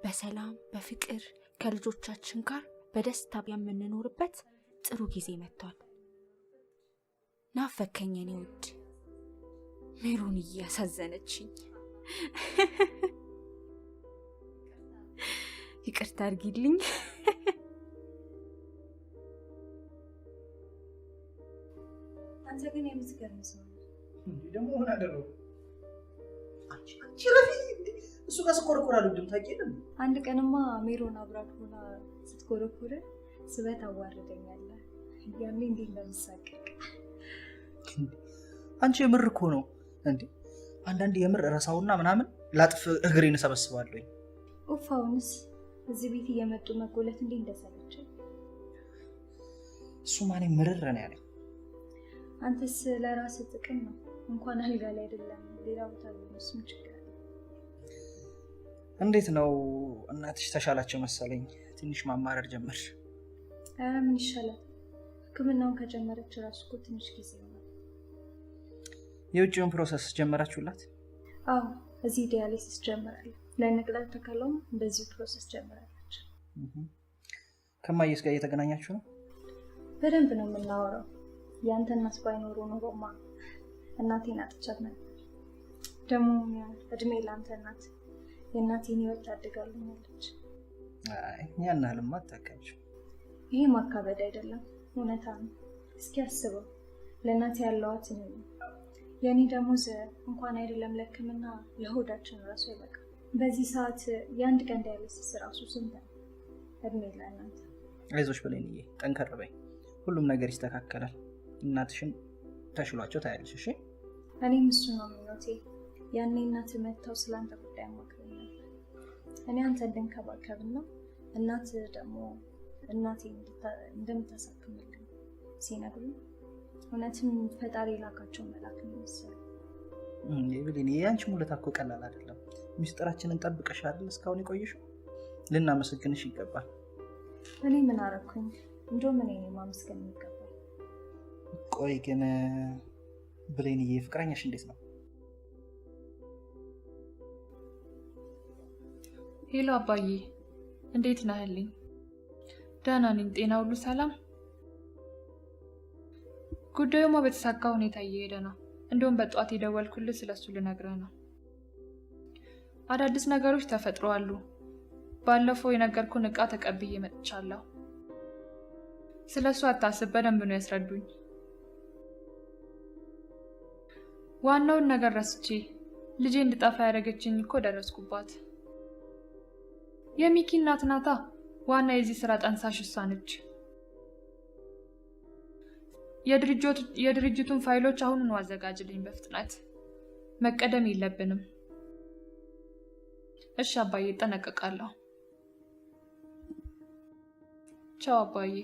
በሰላም በፍቅር ከልጆቻችን ጋር በደስታ የምንኖርበት ጥሩ ጊዜ መጥቷል። ናፈከኝ የኔ ውድ ሜሮንዬ፣ ያሳዘነችኝ። ይቅርታ አድርጊልኝ። አንተ ግን የምትገርም ሰው ነህ። ደግሞ ምን አደረኩ? አንቺ ረፊ እሱ ጋር ስኮረኮር አልወድም ታውቂ የለም። አንድ ቀንማ ሜሮን አብራክ ሆና ስትኮረኮረ ስበት አዋርደኛለህ። ያኔ እንዴት እንደምሳቀቅ። አንቺ የምር እኮ ነው እንዴ? አንዳንዴ የምር ረሳውና ምናምን ላጥፍ እግሬን እሰበስባለሁ። ኡፍ አሁንስ እዚህ ቤት እየመጡ መጎለት እንዴት እንደሰለቸኝ። እሱማ እኔ ምርር ነው ያለኝ። አንተስ ለራስህ ጥቅም ነው እንኳን አልጋ ላይ አይደለም ሌላ ቦታ ቢሆንስ ምን ችግር አለ? እንዴት ነው እናትሽ ተሻላቸው መሰለኝ? ትንሽ ማማረር ጀመርሽ። ኧረ ምን ይሻላል፣ ሕክምናውን ከጀመረች እራሱ እኮ ትንሽ ጊዜ ይሆናል። የውጭውን process ጀመራችሁላት? አዎ እዚህ dialysis ጀምራለች። ለንቅለ ተከላውም እንደዚሁ process ጀምራለች። ከማየስ ጋር እየተገናኛችሁ ነው? በደንብ ነው የምናወራው። ያንተ እናት ባይኖሩ ኖሮማ እናቴን አጥቻት ነበር። ደግሞ እድሜ ለአንተ እናት፣ የእናቴን ህይወት ታድጋልኛለች። አይ ያን ያህልማ አታካብጂው። ይሄ ማካበድ አይደለም፣ እውነታ ነው። እስኪ አስበው፣ ለእናቴ ያለዋት እኔ ነኝ። የእኔ ደሞዝ እንኳን አይደለም ለሕክምና ለሆዳችን እራሱ አይበቃም። በዚህ ሰዓት የአንድ ቀን dialysis እራሱ ስንት ነው? እድሜ ለእናንተ። አይዞሽ ብሌንዬ፣ ጠንከር በይ፣ ሁሉም ነገር ይስተካከላል። እናትሽን ተሽሏቸው ታያለሽ። እሺ? እኔም እሱ ነው ምኞቴ። ያኔ እናት መጥተው ስለአንተ ጉዳይ አማክረኝ ነበር። እኔ አንተ እንድንከባከብና እናት ደግሞ እናቴ እንደምታሳክምልኝ ሲነግሩኝ እውነትም ፈጣሪ የላካቸው መልአክ ነው የመሰለው። ብሌን፣ የአንቺ ውለታ እኮ ቀላል አይደለም። ሚስጥራችንን ጠብቀሽ አይደል እስካሁን የቆየሽው? ልናመሰግንሽ ይገባል። እኔ ምን አደረኩኝ? እንደውም እኔ ነኝ ማመስገን የሚገባል። ቆይ ግን ብሌንዬ፣ ፍቅረኛሽ እንዴት ነው? Hello አባዬ፣ እንዴት ነህልኝ? ደህና ነኝ። ጤና ሁሉ ሰላም? ጉዳዩማ በተሳካ ሁኔታ እየሄደ ነው። እንደውም በጠዋት የደወልኩልህ ስለሱ ልነግርህ ነው። አዳዲስ ነገሮች ተፈጥረዋሉ። ባለፈው የነገርኩህን እቃ ተቀብዬ መጥቻለሁ። ስለሱ አታስብ፣ በደንብ ነው ያስረዱኝ። ዋናውን ነገር ረስቼ ልጄ እንድጠፋ ያደረገችኝ እኮ ደረስኩባት። የሚኪ እናት ናታ። ዋና የዚህ ስራ ጠንሳሽ እሷ ነች። የድርጅቱን ፋይሎች አሁኑኑ አዘጋጅልኝ በፍጥነት። መቀደም የለብንም። እሺ አባዬ፣ እጠነቀቃለሁ። ቻው አባዬ።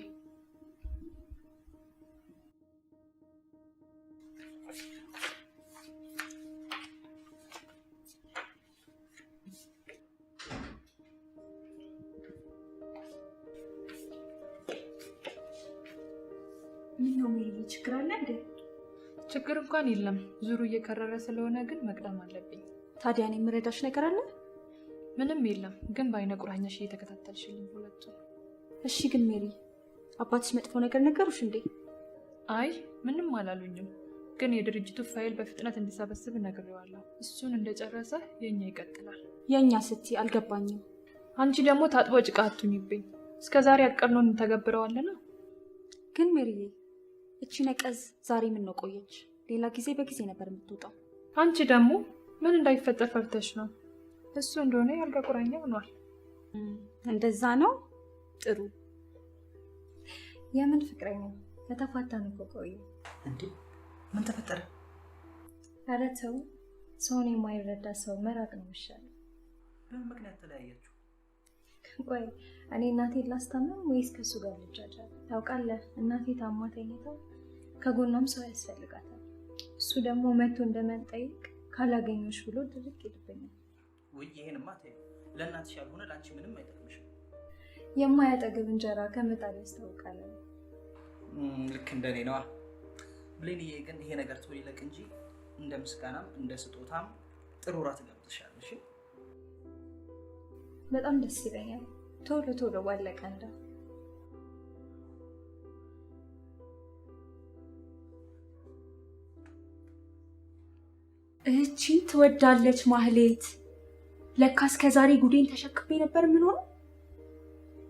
ምን ነው ሜሪ፣ ችግር አለ እንዴ? ችግር እንኳን የለም። ዙሩ እየከረረ ስለሆነ ግን መቅደም አለብኝ። ታዲያ እኔ የምረዳሽ ነገር አለ? ምንም የለም፣ ግን በአይነ ቁራኛሽ እየተከታተልሽልኝ ሁለቱን። እሺ ግን ሜሪ፣ አባትሽ መጥፎ ነገር ነገሩሽ እንዴ? አይ ምንም አላሉኝም፣ ግን የድርጅቱ ፋይል በፍጥነት እንዲሰበስብ ነግሬዋለሁ። እሱን እንደጨረሰ የኛ ይቀጥላል። የእኛ ስትይ አልገባኝም። አንቺ ደግሞ ታጥቦ ጭቃ አትሁኝብኝ። እስከዛሬ ያቀድነውን እንተገብረዋለና። ግን ሜሪዬ፣ እቺ ነቀዝ ዛሬ ምን ነው ቆየች? ሌላ ጊዜ በጊዜ ነበር የምትወጣው። አንቺ ደግሞ ምን እንዳይፈጠር ፈርተሽ ነው? እሱ እንደሆነ ያልጋ ቁራኛ ሆኗል። እንደዛ ነው። ጥሩ። የምን ፍቅረኛ? ከተፋታን እኮ ቆየ። እንዴ ምን ተፈጠረ? ኧረ ተው፣ ሰውን የማይረዳ ሰው መራቅ ነው የሚሻለው። በምን ምክንያት ተለያያችሁ? ቆይ እኔ እናቴን ላስታምም ወይስ ከእሱ ጋር ልጃጃል? ታውቃለህ፣ እናቴ ታማ ተኝታ ከጎኗም ሰው ያስፈልጋታል። እሱ ደግሞ መቶ እንደመጠየቅ ካላገኘሽ ብሎ ድርቅ ይልብኛል። ውይ ይሄንማ ተይው። ለእናትሽ ያልሆነ ለአንቺ ምንም አይጠቅምሽም። የማያጠግብ እንጀራ ከምጣድ ያስታውቃል። ልክ እንደኔ ነዋ። ብሌንዬ ግን ይሄ ነገር ቶሎ ይለቅ እንጂ እንደ ምስጋናም እንደ ስጦታም ጥሩ እራት እጋብዝሻለሁ። እሺ? በጣም ደስ ይለኛል። ቶሎ ቶሎ ባለቀ እንደ እቺን ትወዳለች ማህሌት። ለካ እስከ ዛሬ ጉዴን ተሸክሜ ነበር የምኖረው።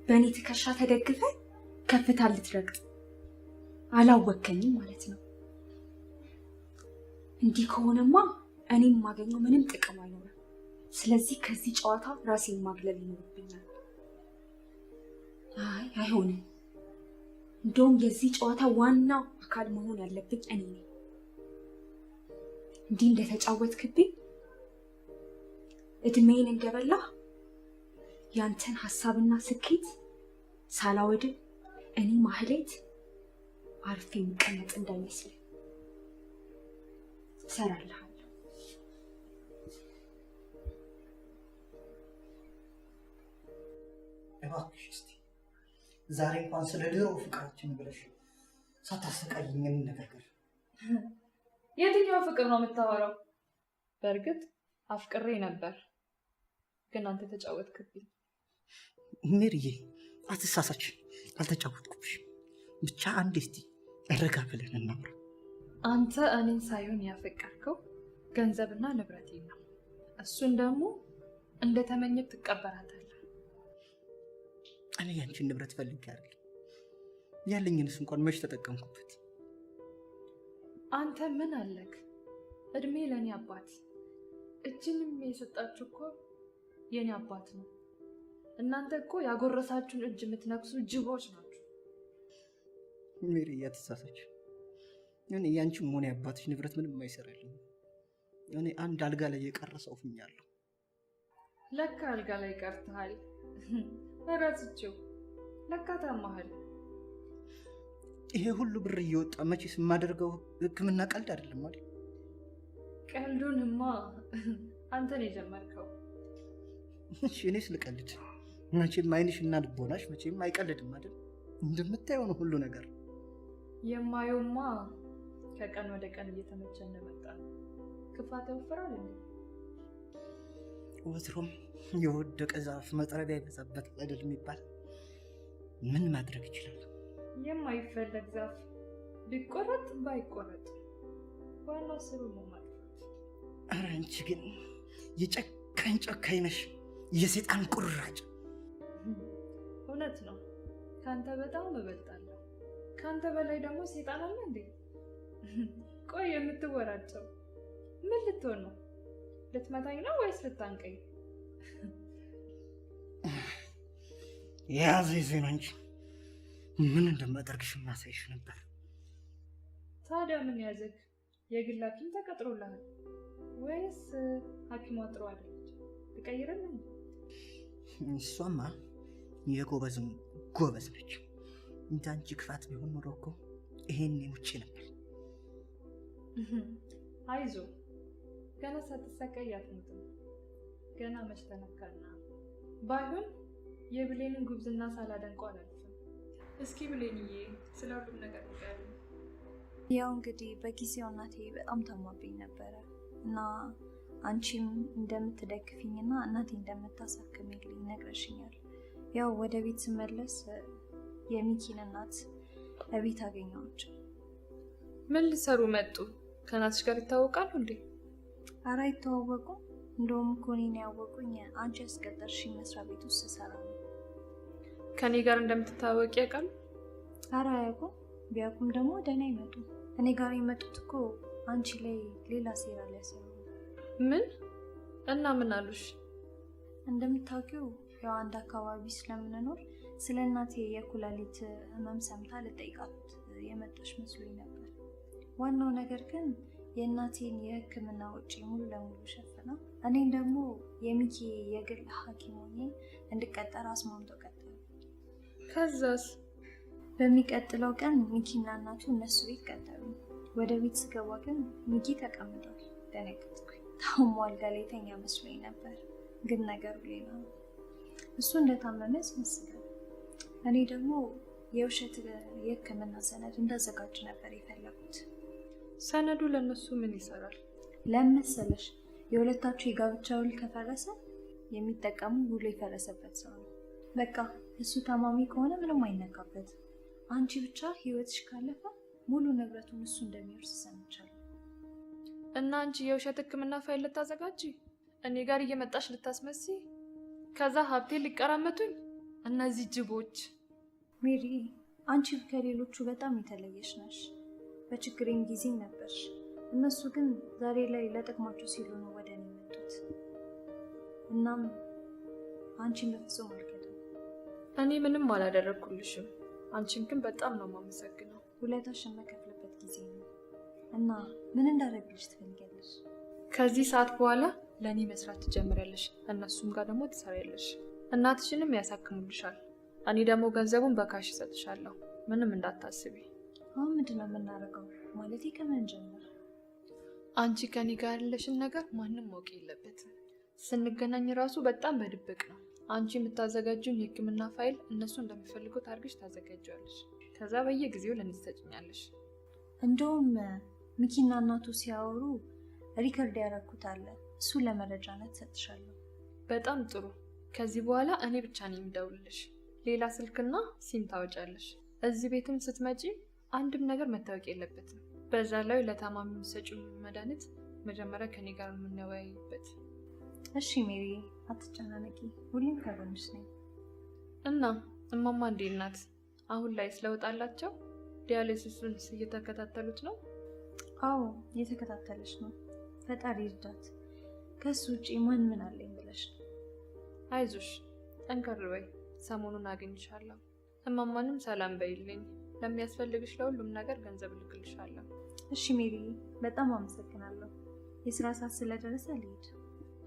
በእኔ ትከሻ ተደግፈ ከፍታ ልትረግጥ አላወከኝም ማለት ነው። እንዲህ ከሆነማ እኔም የማገኘው ምንም ጥቅም አይኖርም። ስለዚህ ከዚህ ጨዋታ ራሴን ማግለል ይኖርብኛል። አይ አይሆንም። እንደውም የዚህ ጨዋታ ዋናው አካል መሆን ያለብኝ እኔ ነኝ። እንዲህ እንደተጫወትክብኝ እድሜን እንደበላ ያንተን ሀሳብና ስኬት ሳላወድም እኔ ማህሌት አርፌ የምቀመጥ እንዳይመስልህ። እሰራልሃለሁ። እባክሽ እስቲ ዛሬ እንኳን ስለ ድሮ ፍቅራችን ብለሽ ሳታሰቃይኝ እንነጋገር። የትኛው ፍቅር ነው የምታወራው? በእርግጥ አፍቅሬ ነበር፣ ግን አንተ ተጫወትክብኝ። ሜሪዬ አትሳሳች፣ አልተጫወትኩብሽ። ብቻ አንዴ እስቲ ረጋ ብለን እናውራ። አንተ እኔን ሳይሆን ያፈቀርከው ገንዘብና ንብረቴን ነው። እሱን ደግሞ እንደተመኘህ ትቀበላታለህ። እኔ ያንቺን ንብረት ፈልጌ አይደለም፣ ያለኝንስ እንኳን መች ተጠቀምኩበት። አንተ ምን አለክ? እድሜ ለእኔ አባት። እጅንም የሰጣችሁ እኮ የኔ አባት ነው። እናንተ እኮ ያጎረሳችሁን እጅ የምትነክሱ ጅቦች ናችሁ። ሜሪ አትሳሳች። እኔ ያንቺም ሆነ የአባትሽ ንብረት ምንም አይሰራልኝም። እኔ አንድ አልጋ ላይ የቀረ ሰው ሆኛለሁ። ለካ አልጋ ላይ ቀርተሃል። እረስቼው። ለካ ታመሃል። ይሄ ሁሉ ብር እየወጣ መቼስ የማደርገው ሕክምና ቀልድ አይደለም አይደል? ቀልዱንማ አንተን የጀመርከው። እሺ እኔስ ልቀልድ? መቼም አይንሽ እና ልቦናሽ መቼም አይቀልድም አይደል? እንደምታየው ነው ሁሉ ነገር። የማየውማ ከቀን ወደ ቀን እየተመቸን መጣ ነው። ክፋት ያወፍራል እንዴ? ወትሮም የወደቀ ዛፍ መጥረቢያ ይበዛበታል አይደል የሚባል። ምን ማድረግ ይችላል? የማይፈለግ ዛፍ ቢቆረጥ ባይቆረጥ ዋናው ስሩ ነው ማጥፋት። ኧረ አንቺ ግን የጨካኝ ጨካኝ ነሽ፣ የሴጣን ቁራጭ። እውነት ነው፣ ከአንተ በጣም እበልጣለሁ። ከአንተ በላይ ደግሞ ሴጣን አለ እንዴ? ቆይ የምትወራጨው ምን ልትሆን ነው? ልትመታኝ ነው ወይስ ልታንቀኝ? የያዘ ይዞኝ ነው እንጂ ምን እንደማደርግሽ ማሳይሽ ነበር። ታዲያ ምን ያዘግ? የግል ሐኪም ተቀጥሮልሃል ወይስ ሐኪሟ ጥሩ አይደለች? ትቀይርልህ? እሷማ የጎበዝም ጎበዝ ነች። እንዳንቺ ክፋት ቢሆን ኖሮ እኮ ይሄኔ ሙቼ ነበር። አይዞ፣ ገና ሳትሰቃይ አትሞትም። ገና መች ተነካና። ባይሆን የብሌንን ጉብዝና ሳላደንቀው አላልፍም። እስኪ ብሌንዬ ስለ ሁሉም ነገር ንገሪኝ። ያው እንግዲህ በጊዜው እናቴ በጣም ታማብኝ ነበረ እና አንቺም እንደምትደግፊኝና እናቴ እንደምታሳክሚልኝ ነግረሽኛል። ያው ወደ ቤት ስመለስ የሚኪን እናት እቤት አገኘኋቸው። ምን ሊሰሩ መጡ? ከእናትሽ ጋር ይታወቃሉ እንዴ? ኧረ አይተዋወቁም። እንደውም እኮ እኔን ያወቁኝ አንቺ ያስቀጠርሽኝ መስሪያ ቤት ውስጥ ስሰራ ነው። ከኔ ጋር እንደምትታወቂ ያውቃሉ? ኧረ አያውቁም። ቢያውቁም ደግሞ ደህና አይመጡም። እኔ ጋር የመጡት እኮ አንቺ ላይ ሌላ ሴራ ሊያሰሩ ነው። ምን እና ምን አሉሽ? እንደምታውቂው ያው አንድ አካባቢ ስለምንኖር ስለ እናቴ የኩላሊት ህመም ሰምታ ልጠይቃት የመጣች መስሎኝ ነበር። ዋናው ነገር ግን የእናቴን የሕክምና ወጪ ሙሉ ለሙሉ ሸፍና እኔን ደግሞ የሚኪ የግል ሐኪም ሆኜ እንድቀጠር አስማምተው ቀጠሩ። ከዛስ? በሚቀጥለው ቀን ሚኪና እናቱ እነሱ ቤት ቀጠሩ። ወደ ቤት ስገባ ግን ሚኪ ተቀምጧል። ደነገጥኩኝ። ታሞ አልጋ ላይ የተኛ መስሎኝ ነበር፣ ግን ነገሩ ሌላ ነው። እሱ እንደታመመ ያስመስላል። እኔ ደግሞ የውሸት የሕክምና ሰነድ እንዳዘጋጅ ነበር የፈለጉት። ሰነዱ ለእነሱ ምን ይሰራል? ለምን መሰለሽ? የሁለታችሁ የጋብቻ ውል ከፈረሰ የሚጠቀሙ ውሉ የፈረሰበት ሰው ነው። በቃ እሱ ታማሚ ከሆነ ምንም አይነካበት። አንቺ ብቻ ህይወትሽ ካለፈ ሙሉ ንብረቱን እሱ እንደሚወርስ ሰምቻለሁ። እና አንቺ የውሸት ሕክምና ፋይል ልታዘጋጂ እኔ ጋር እየመጣሽ ልታስመስይ፣ ከዛ ሀብቴ ሊቀራመቱኝ እነዚህ ጅቦች። ሜሪ፣ አንቺ ከሌሎቹ በጣም የተለየሽ ነሽ። በችግሬም ጊዜ ነበርሽ። እነሱ ግን ዛሬ ላይ ለጥቅማቸው ሲሉ ነው ወደ እኔ የመጡት። እናም አንቺን በፍጹም አልከዳም። እኔ ምንም አላደረግኩልሽም። አንቺን ግን በጣም ነው የማመሰግነው። ውለታሽን መከፍልበት ጊዜ ነው እና ምን እንዳደረግልሽ ትፈልጊያለሽ? ከዚህ ሰዓት በኋላ ለእኔ መስራት ትጀምሪያለሽ፣ እነሱም ጋር ደግሞ ትሰሪያለሽ። እናትሽንም ያሳክሙልሻል። እኔ ደግሞ ገንዘቡን በ cash እሰጥሻለሁ። ምንም እንዳታስቢ። አሁን ምንድን ነው የምናደርገው? ማለቴ ከምን ጀምር? አንቺ ከኔ ጋር ያለሽን ነገር ማንም ማወቅ የለበትም። ስንገናኝ ራሱ በጣም በድብቅ ነው። አንቺ የምታዘጋጂውን የሕክምና ፋይል እነሱ እንደሚፈልጉት አድርገሽ ታዘጋጂዋለሽ። ከዛ በየጊዜው ለእኔ ትሰጭኛለሽ። እንደውም ሚኪና እናቱ ሲያወሩ record ያደረኩት አለ። እሱን ለመረጃነት እሰጥሻለሁ። በጣም ጥሩ። ከዚህ በኋላ እኔ ብቻ ነኝ የምደውልልሽ። ሌላ ስልክና ሲም ታወጫለሽ። እዚህ ቤትም ስትመጪ አንድም ነገር መታወቅ የለበትም። በዛ ላይ ለታማሚ የምትሰጪው መድኃኒት መጀመሪያ ከኔ ጋር የምንወያይበት። እሺ ሜሪ፣ አትጨናነቂ፣ ሁሌም ከጎንሽ ነኝ። እና እማማ እንዴት ናት? አሁን ላይ ስለወጣላቸው dialysis ኡን እየተከታተሉት ነው? አዎ እየተከታተለች ነው። ፈጣሪ ይርዳት። ከሱ ውጭ ማን ምን አለኝ ብለሽ ነው? አይዞሽ፣ ጠንከር በይ። ሰሞኑን አገኝሻለሁ። እማማንም ሰላም በይልኝ። ለሚያስፈልግሽ ለሁሉም ነገር ገንዘብ እልክልሻለሁ። እሺ ሜሪ፣ በጣም አመሰግናለሁ። የስራ ሰዓት ስለደረሰ ልሂድ።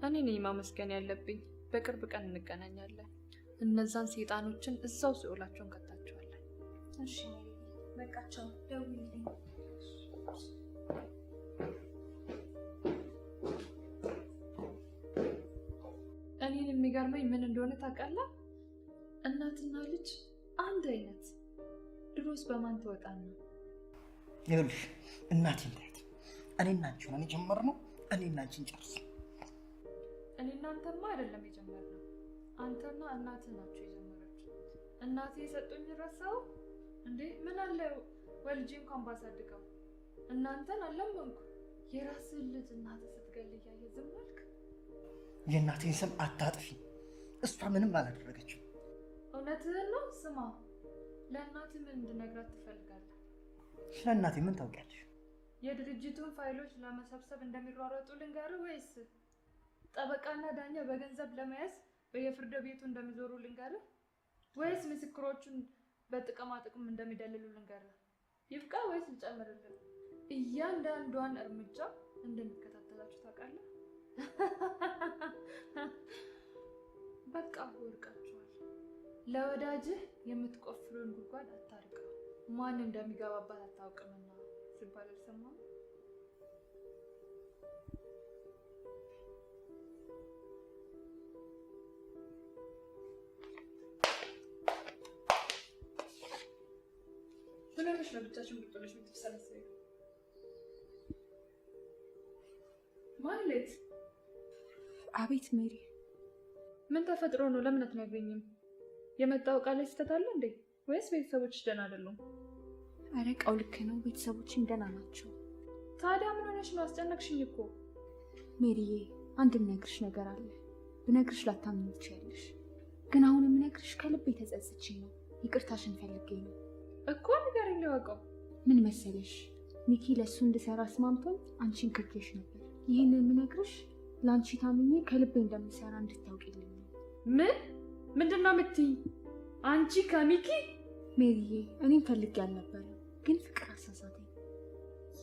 እኔ ነኝ ማመስገን ያለብኝ። በቅርብ ቀን እንገናኛለን። እነዛን ሴጣኖችን እዛው ሲኦላቸውን ከታቸዋለን። እሺ ሜሪ፣ በቃቸው። ደውዪልኝ። የሚገርመኝ ምን እንደሆነ ታውቃለህ? እናትና ልጅ አንድ አይነት። ድሮስ በማን ትወጣና? ይኸውልሽ እናቴን ታያት። እኔና አንቺ ሆነን የጀመርነው እኔና አንቺ እንጨርስ። እኔና አንተማ አይደለም የጀመርነው፣ አንተና እናትህ ናቸው የጀመራችሁ። እናቴ የሰጡኝ ረሳው እንዴ? ምን አለ ወልጄ እንኳን ባሳድገው። እናንተን አለመንኩ። የራስህን ልጅ እናትህ ስትገል እያየ ዝም አልክ? የእናቴን ስም አታጥፊ። እሷ ምንም አላደረገችም። እውነትህን ነው። ስማ፣ ለእናትህ ምን እንድነግራት ትፈልጋለህ? ስለ እናቴ ምን ታውቂያለሽ? የድርጅቱን ፋይሎች ለመሰብሰብ እንደሚሯሯጡ ልንገርህ ወይስ ጠበቃና ዳኛ በገንዘብ ለመያዝ በየፍርድ ቤቱ እንደሚዞሩ ልንገርህ ወይስ ምስክሮቹን በጥቅማ ጥቅም እንደሚደልሉ ልንገርህ? ይብቃ ወይስ ልጨምርልህ? እያንዳንዷን እርምጃ እንደሚከታተላችሁ ታውቃለህ። በቃ ወድቃችኋል። ለወዳጅህ የምትቆፍረውን ጉድጓድ አታርቀው፣ ማን እንደሚገባባት አታውቅምና ሲባል አልሰማህም? ምን ሆነሽ ነው ብቻሽን ቁጭ ብለሽ የምትብሰለሰይው? ማለት አቤት ሜሪ፣ ምን ተፈጥሮ ነው? ለምን አትነግሪኝም? የመጣው ዕቃ ላይ ስህተት አለ እንዴ? ወይስ ቤተሰቦችሽ ደህና አይደሉም? ኧረ እቃው ልክ ነው። ቤተሰቦችም ደህና ናቸው። ታዲያ ምን ሆነሽ ነው? አስጨነቅሽኝ እኮ። ሜሪዬ፣ አንድ የምነግርሽ ነገር አለ። ብነግርሽ ላታምኚ ትችያለሽ፣ ግን አሁን የምነግርሽ ከልቤ ተጸጽቼ ነው። ይቅርታሽን ፈልጌ ነው እኮ። ንገሪኝ ልወቀው። ምን መሰለሽ፣ ሚኪ ለእሱ እንድሰራ አስማምቶኝ አንቺን ክጄሽ ነበር። ይህንን የምነግርሽ ለአንቺ ታምኜ ከልቤ እንደምሰራ እንድታውቂልኝ ነው። ምን ምንድን ነው የምትይኝ? አንቺ ከሚኪ? ሜሪዬ፣ እኔም ፈልጌ አልነበረም፣ ግን ፍቅር አሳሳተኝ።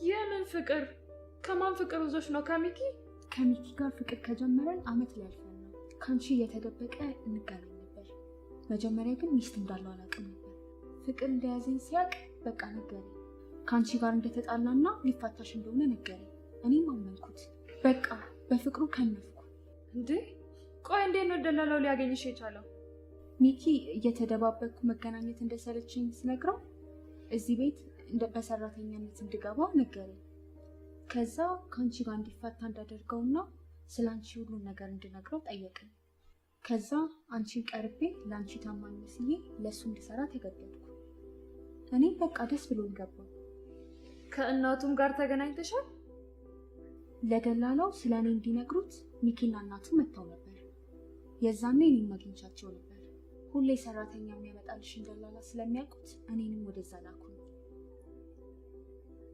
የምን ፍቅር? ከማን ፍቅር ይዞሽ ነው? ከሚኪ? ከሚኪ ጋር ፍቅር ከጀመረን አመት ሊያልፈን ነው። ከአንቺ እየተደበቀ እንገናኝ ነበር። መጀመሪያ ግን ሚስት እንዳለው አላውቅም ነበር። ፍቅር እንደያዘኝ ሲያውቅ በቃ ነገረኝ። ከአንቺ ጋር እንደተጣላና ሊፋታሽ እንደሆነ ነገረኝ። እኔም አመንኩት። በቃ በፍቅሩ ከነፍኩ። እንዴ ቆይ፣ እንዴት ነው ደላላው ሊያገኝሽ የቻለው? ሚኪ እየተደባበቅኩ መገናኘት እንደሰለቸኝ ስነግረው እዚህ ቤት በሰራተኛነት እንድገባ ነገረኝ። ከዛ ከአንቺ ጋር እንዲፋታ እንዳደርገውና ስለ አንቺ ሁሉን ነገር እንድነግረው ጠየቀኝ። ከዛ አንቺን ቀርቤ ለአንቺ ታማኝ መስዬ ለእሱ እንድሰራ ተገደድኩ። እኔም በቃ ደስ ብሎኝ ገባሁ። ከእናቱም ጋር ተገናኝተሻል? ለደላላው ስለ እኔ እንዲነግሩት ሚኪና እናቱ መጥተው ነበር። የዛኔ እኔም አግኝቻቸው ነበር። ሁሌ ሰራተኛ የሚያመጣልሽን ደላላ ስለሚያውቁት እኔንም ወደዛ ላኩኝ።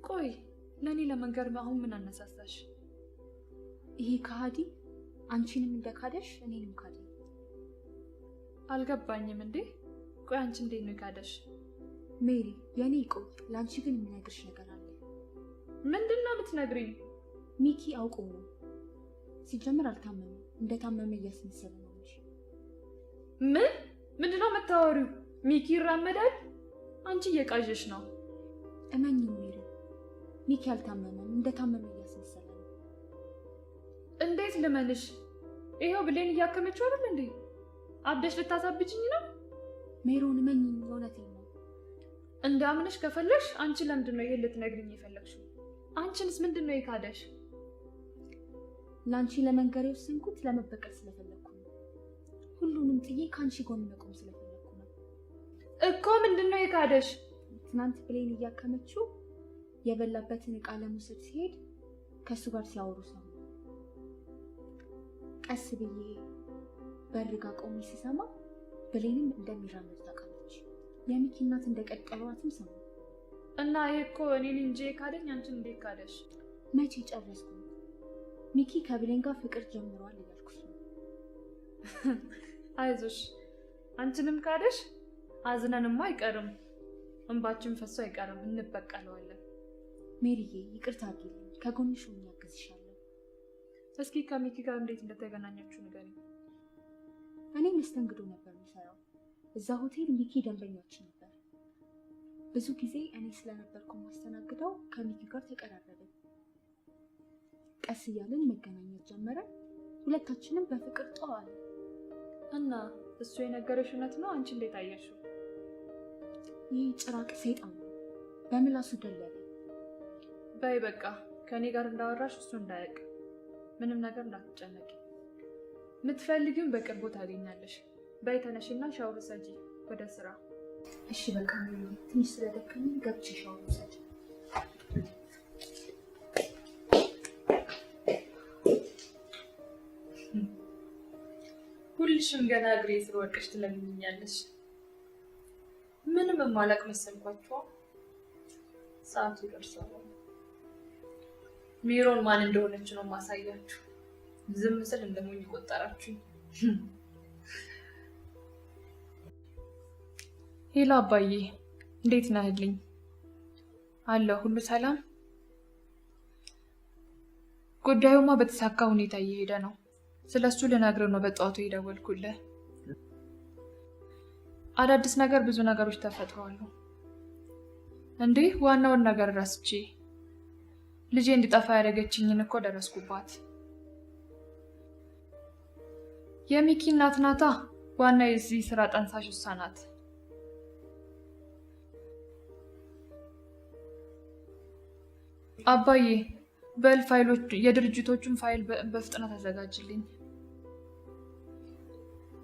ቆይ ለእኔ ለመንገር አሁን ምን አነሳሳሽ? ይሄ ከሃዲ አንቺንም እንደካደሽ እኔንም ካደኝ። አልገባኝም። እንዴ ቆይ አንቺ እንዴት ነው የካደሽ? ሜሪ፣ የእኔ ይቆይ፣ ለአንቺ ግን የምነግርሽ ነገር አለ። ምንድን ነው የምትነግሪኝ? ሚኪ አውቆ ነው። ሲጀምር አልታመመም፣ እንደታመመ እያስመሰለ ነው እንጂ። ምን ምንድነው የምታወሪው? ሚኪ ይራመዳል? አንቺ እየቃዠሽ ነው። እመኚኝ ሜሪ፣ ሚኪ አልታመመም፣ እንደታመመ እያስመሰለ ነው። እንዴት ልመንሽ? ይሄው ብሌን እያከመችው አይደል እንዴ? አብደሽ ልታሳብጅኝ ነው? ሜሮን እመኚኝ፣ እውነቴን ነው። እንዳምንሽ ከፈለግሽ አንቺ ለምንድን ነው ይሄን ልትነግሪኝ የፈለግሽው? አንቺንስ ምንድን ነው የካደሽ? ለአንቺ ለመንገር የወሰንኩት ለመበቀል ስለፈለግኩ ነው። ሁሉንም ጥዬ ከአንቺ ጎን መቆም ስለፈለግኩ ነው። እኮ ምንድን ነው የካደሽ? ትናንት ብሌን እያከመችው የበላበትን ዕቃ ለመውሰድ ሲሄድ ከእሱ ጋር ሲያወሩ ሰማሁ። ቀስ ብዬ በር ጋ ቆሜ ስሰማ ብሌንም እንደሚራመድ ታውቃለች። የሚኪ እናት እንደቀጠሯትም ሰማሁ። እና ይሄ እኮ እኔን እንጂ የካደኝ አንቺን እንዴት ካደሽ? መቼ ጨረስኩ? ሚኪ ከብሌን ጋር ፍቅር ጀምሯል እያልኩሽ ነው። አይዞሽ፣ አንቺንም ካደሽ አዝነንማ አይቀርም፣ እንባችን ፈሶ አይቀርም፣ እንበቀለዋለን። ሜሪዬ ይቅርታ አድርጊልኝ፣ ከጎንሽ ሆኜ አግዝሻለሁ። እስኪ ከሚኪ ጋር እንዴት እንደተገናኛችሁ ንገሪኝ። እኔ መስተንግዶ ነበር የምሰራው። እዛ ሆቴል ሚኪ ደንበኛችን ነበር። ብዙ ጊዜ እኔ ስለነበርኩ ማስተናግደው ከሚኪ ጋር ተቀራረብን። ቀስ እያለን መገናኘት ጀመረን። ሁለታችንም በፍቅር ጠዋል። እና እሱ የነገረሽ እውነት ነው? አንቺ እንዴት አየሽው? ይህ ጭራቅ ሰይጣን ነው፣ በምላሱ ደለለ። በይ በቃ ከእኔ ጋር እንዳወራሽ እሱ እንዳያውቅ፣ ምንም ነገር እንዳትጨነቂ። የምትፈልጊውን በቅርቡ ታገኛለሽ። በይ ተነሽና ሻወር ውሰጂ፣ ወደ ስራ። እሺ በቃ ትንሽ ስለደከመኝ ገብቼ ሻወር ውሰድ። ሁልሽም ገና እግሬ ስር ወድቀሽ ትለምኝኛለሽ። ምንም የማላውቅ መሰልኳችሁ? ሰዓቱ ደርሷል። ሜሮን ማን እንደሆነች ነው ማሳያችሁ። ዝም ስል እንደሞኝ ቆጠራችሁ። Hello አባዬ፣ እንዴት ነህልኝ? አለሁ፣ ሁሉ ሰላም። ጉዳዩማ በተሳካ ሁኔታ እየሄደ ነው። ስለሱ ልነግርህ ነው በጠዋቱ የደወልኩልህ። አዳዲስ ነገር ብዙ ነገሮች ተፈጥረዋል። እንዴ ዋናውን ነገር ረስቼ፣ ልጄ እንዲጠፋ ያደረገችኝን እኮ ደረስኩባት። የሚኪ እናት ናታ። ዋና የዚህ ስራ ጠንሳሽ እሷ ናት። አባዬ በል ፋይሎች፣ የድርጅቶቹን ፋይል በፍጥነት አዘጋጅልኝ።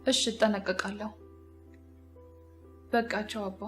እሺ እጠነቀቃለሁ። በቃ ቻው አባ።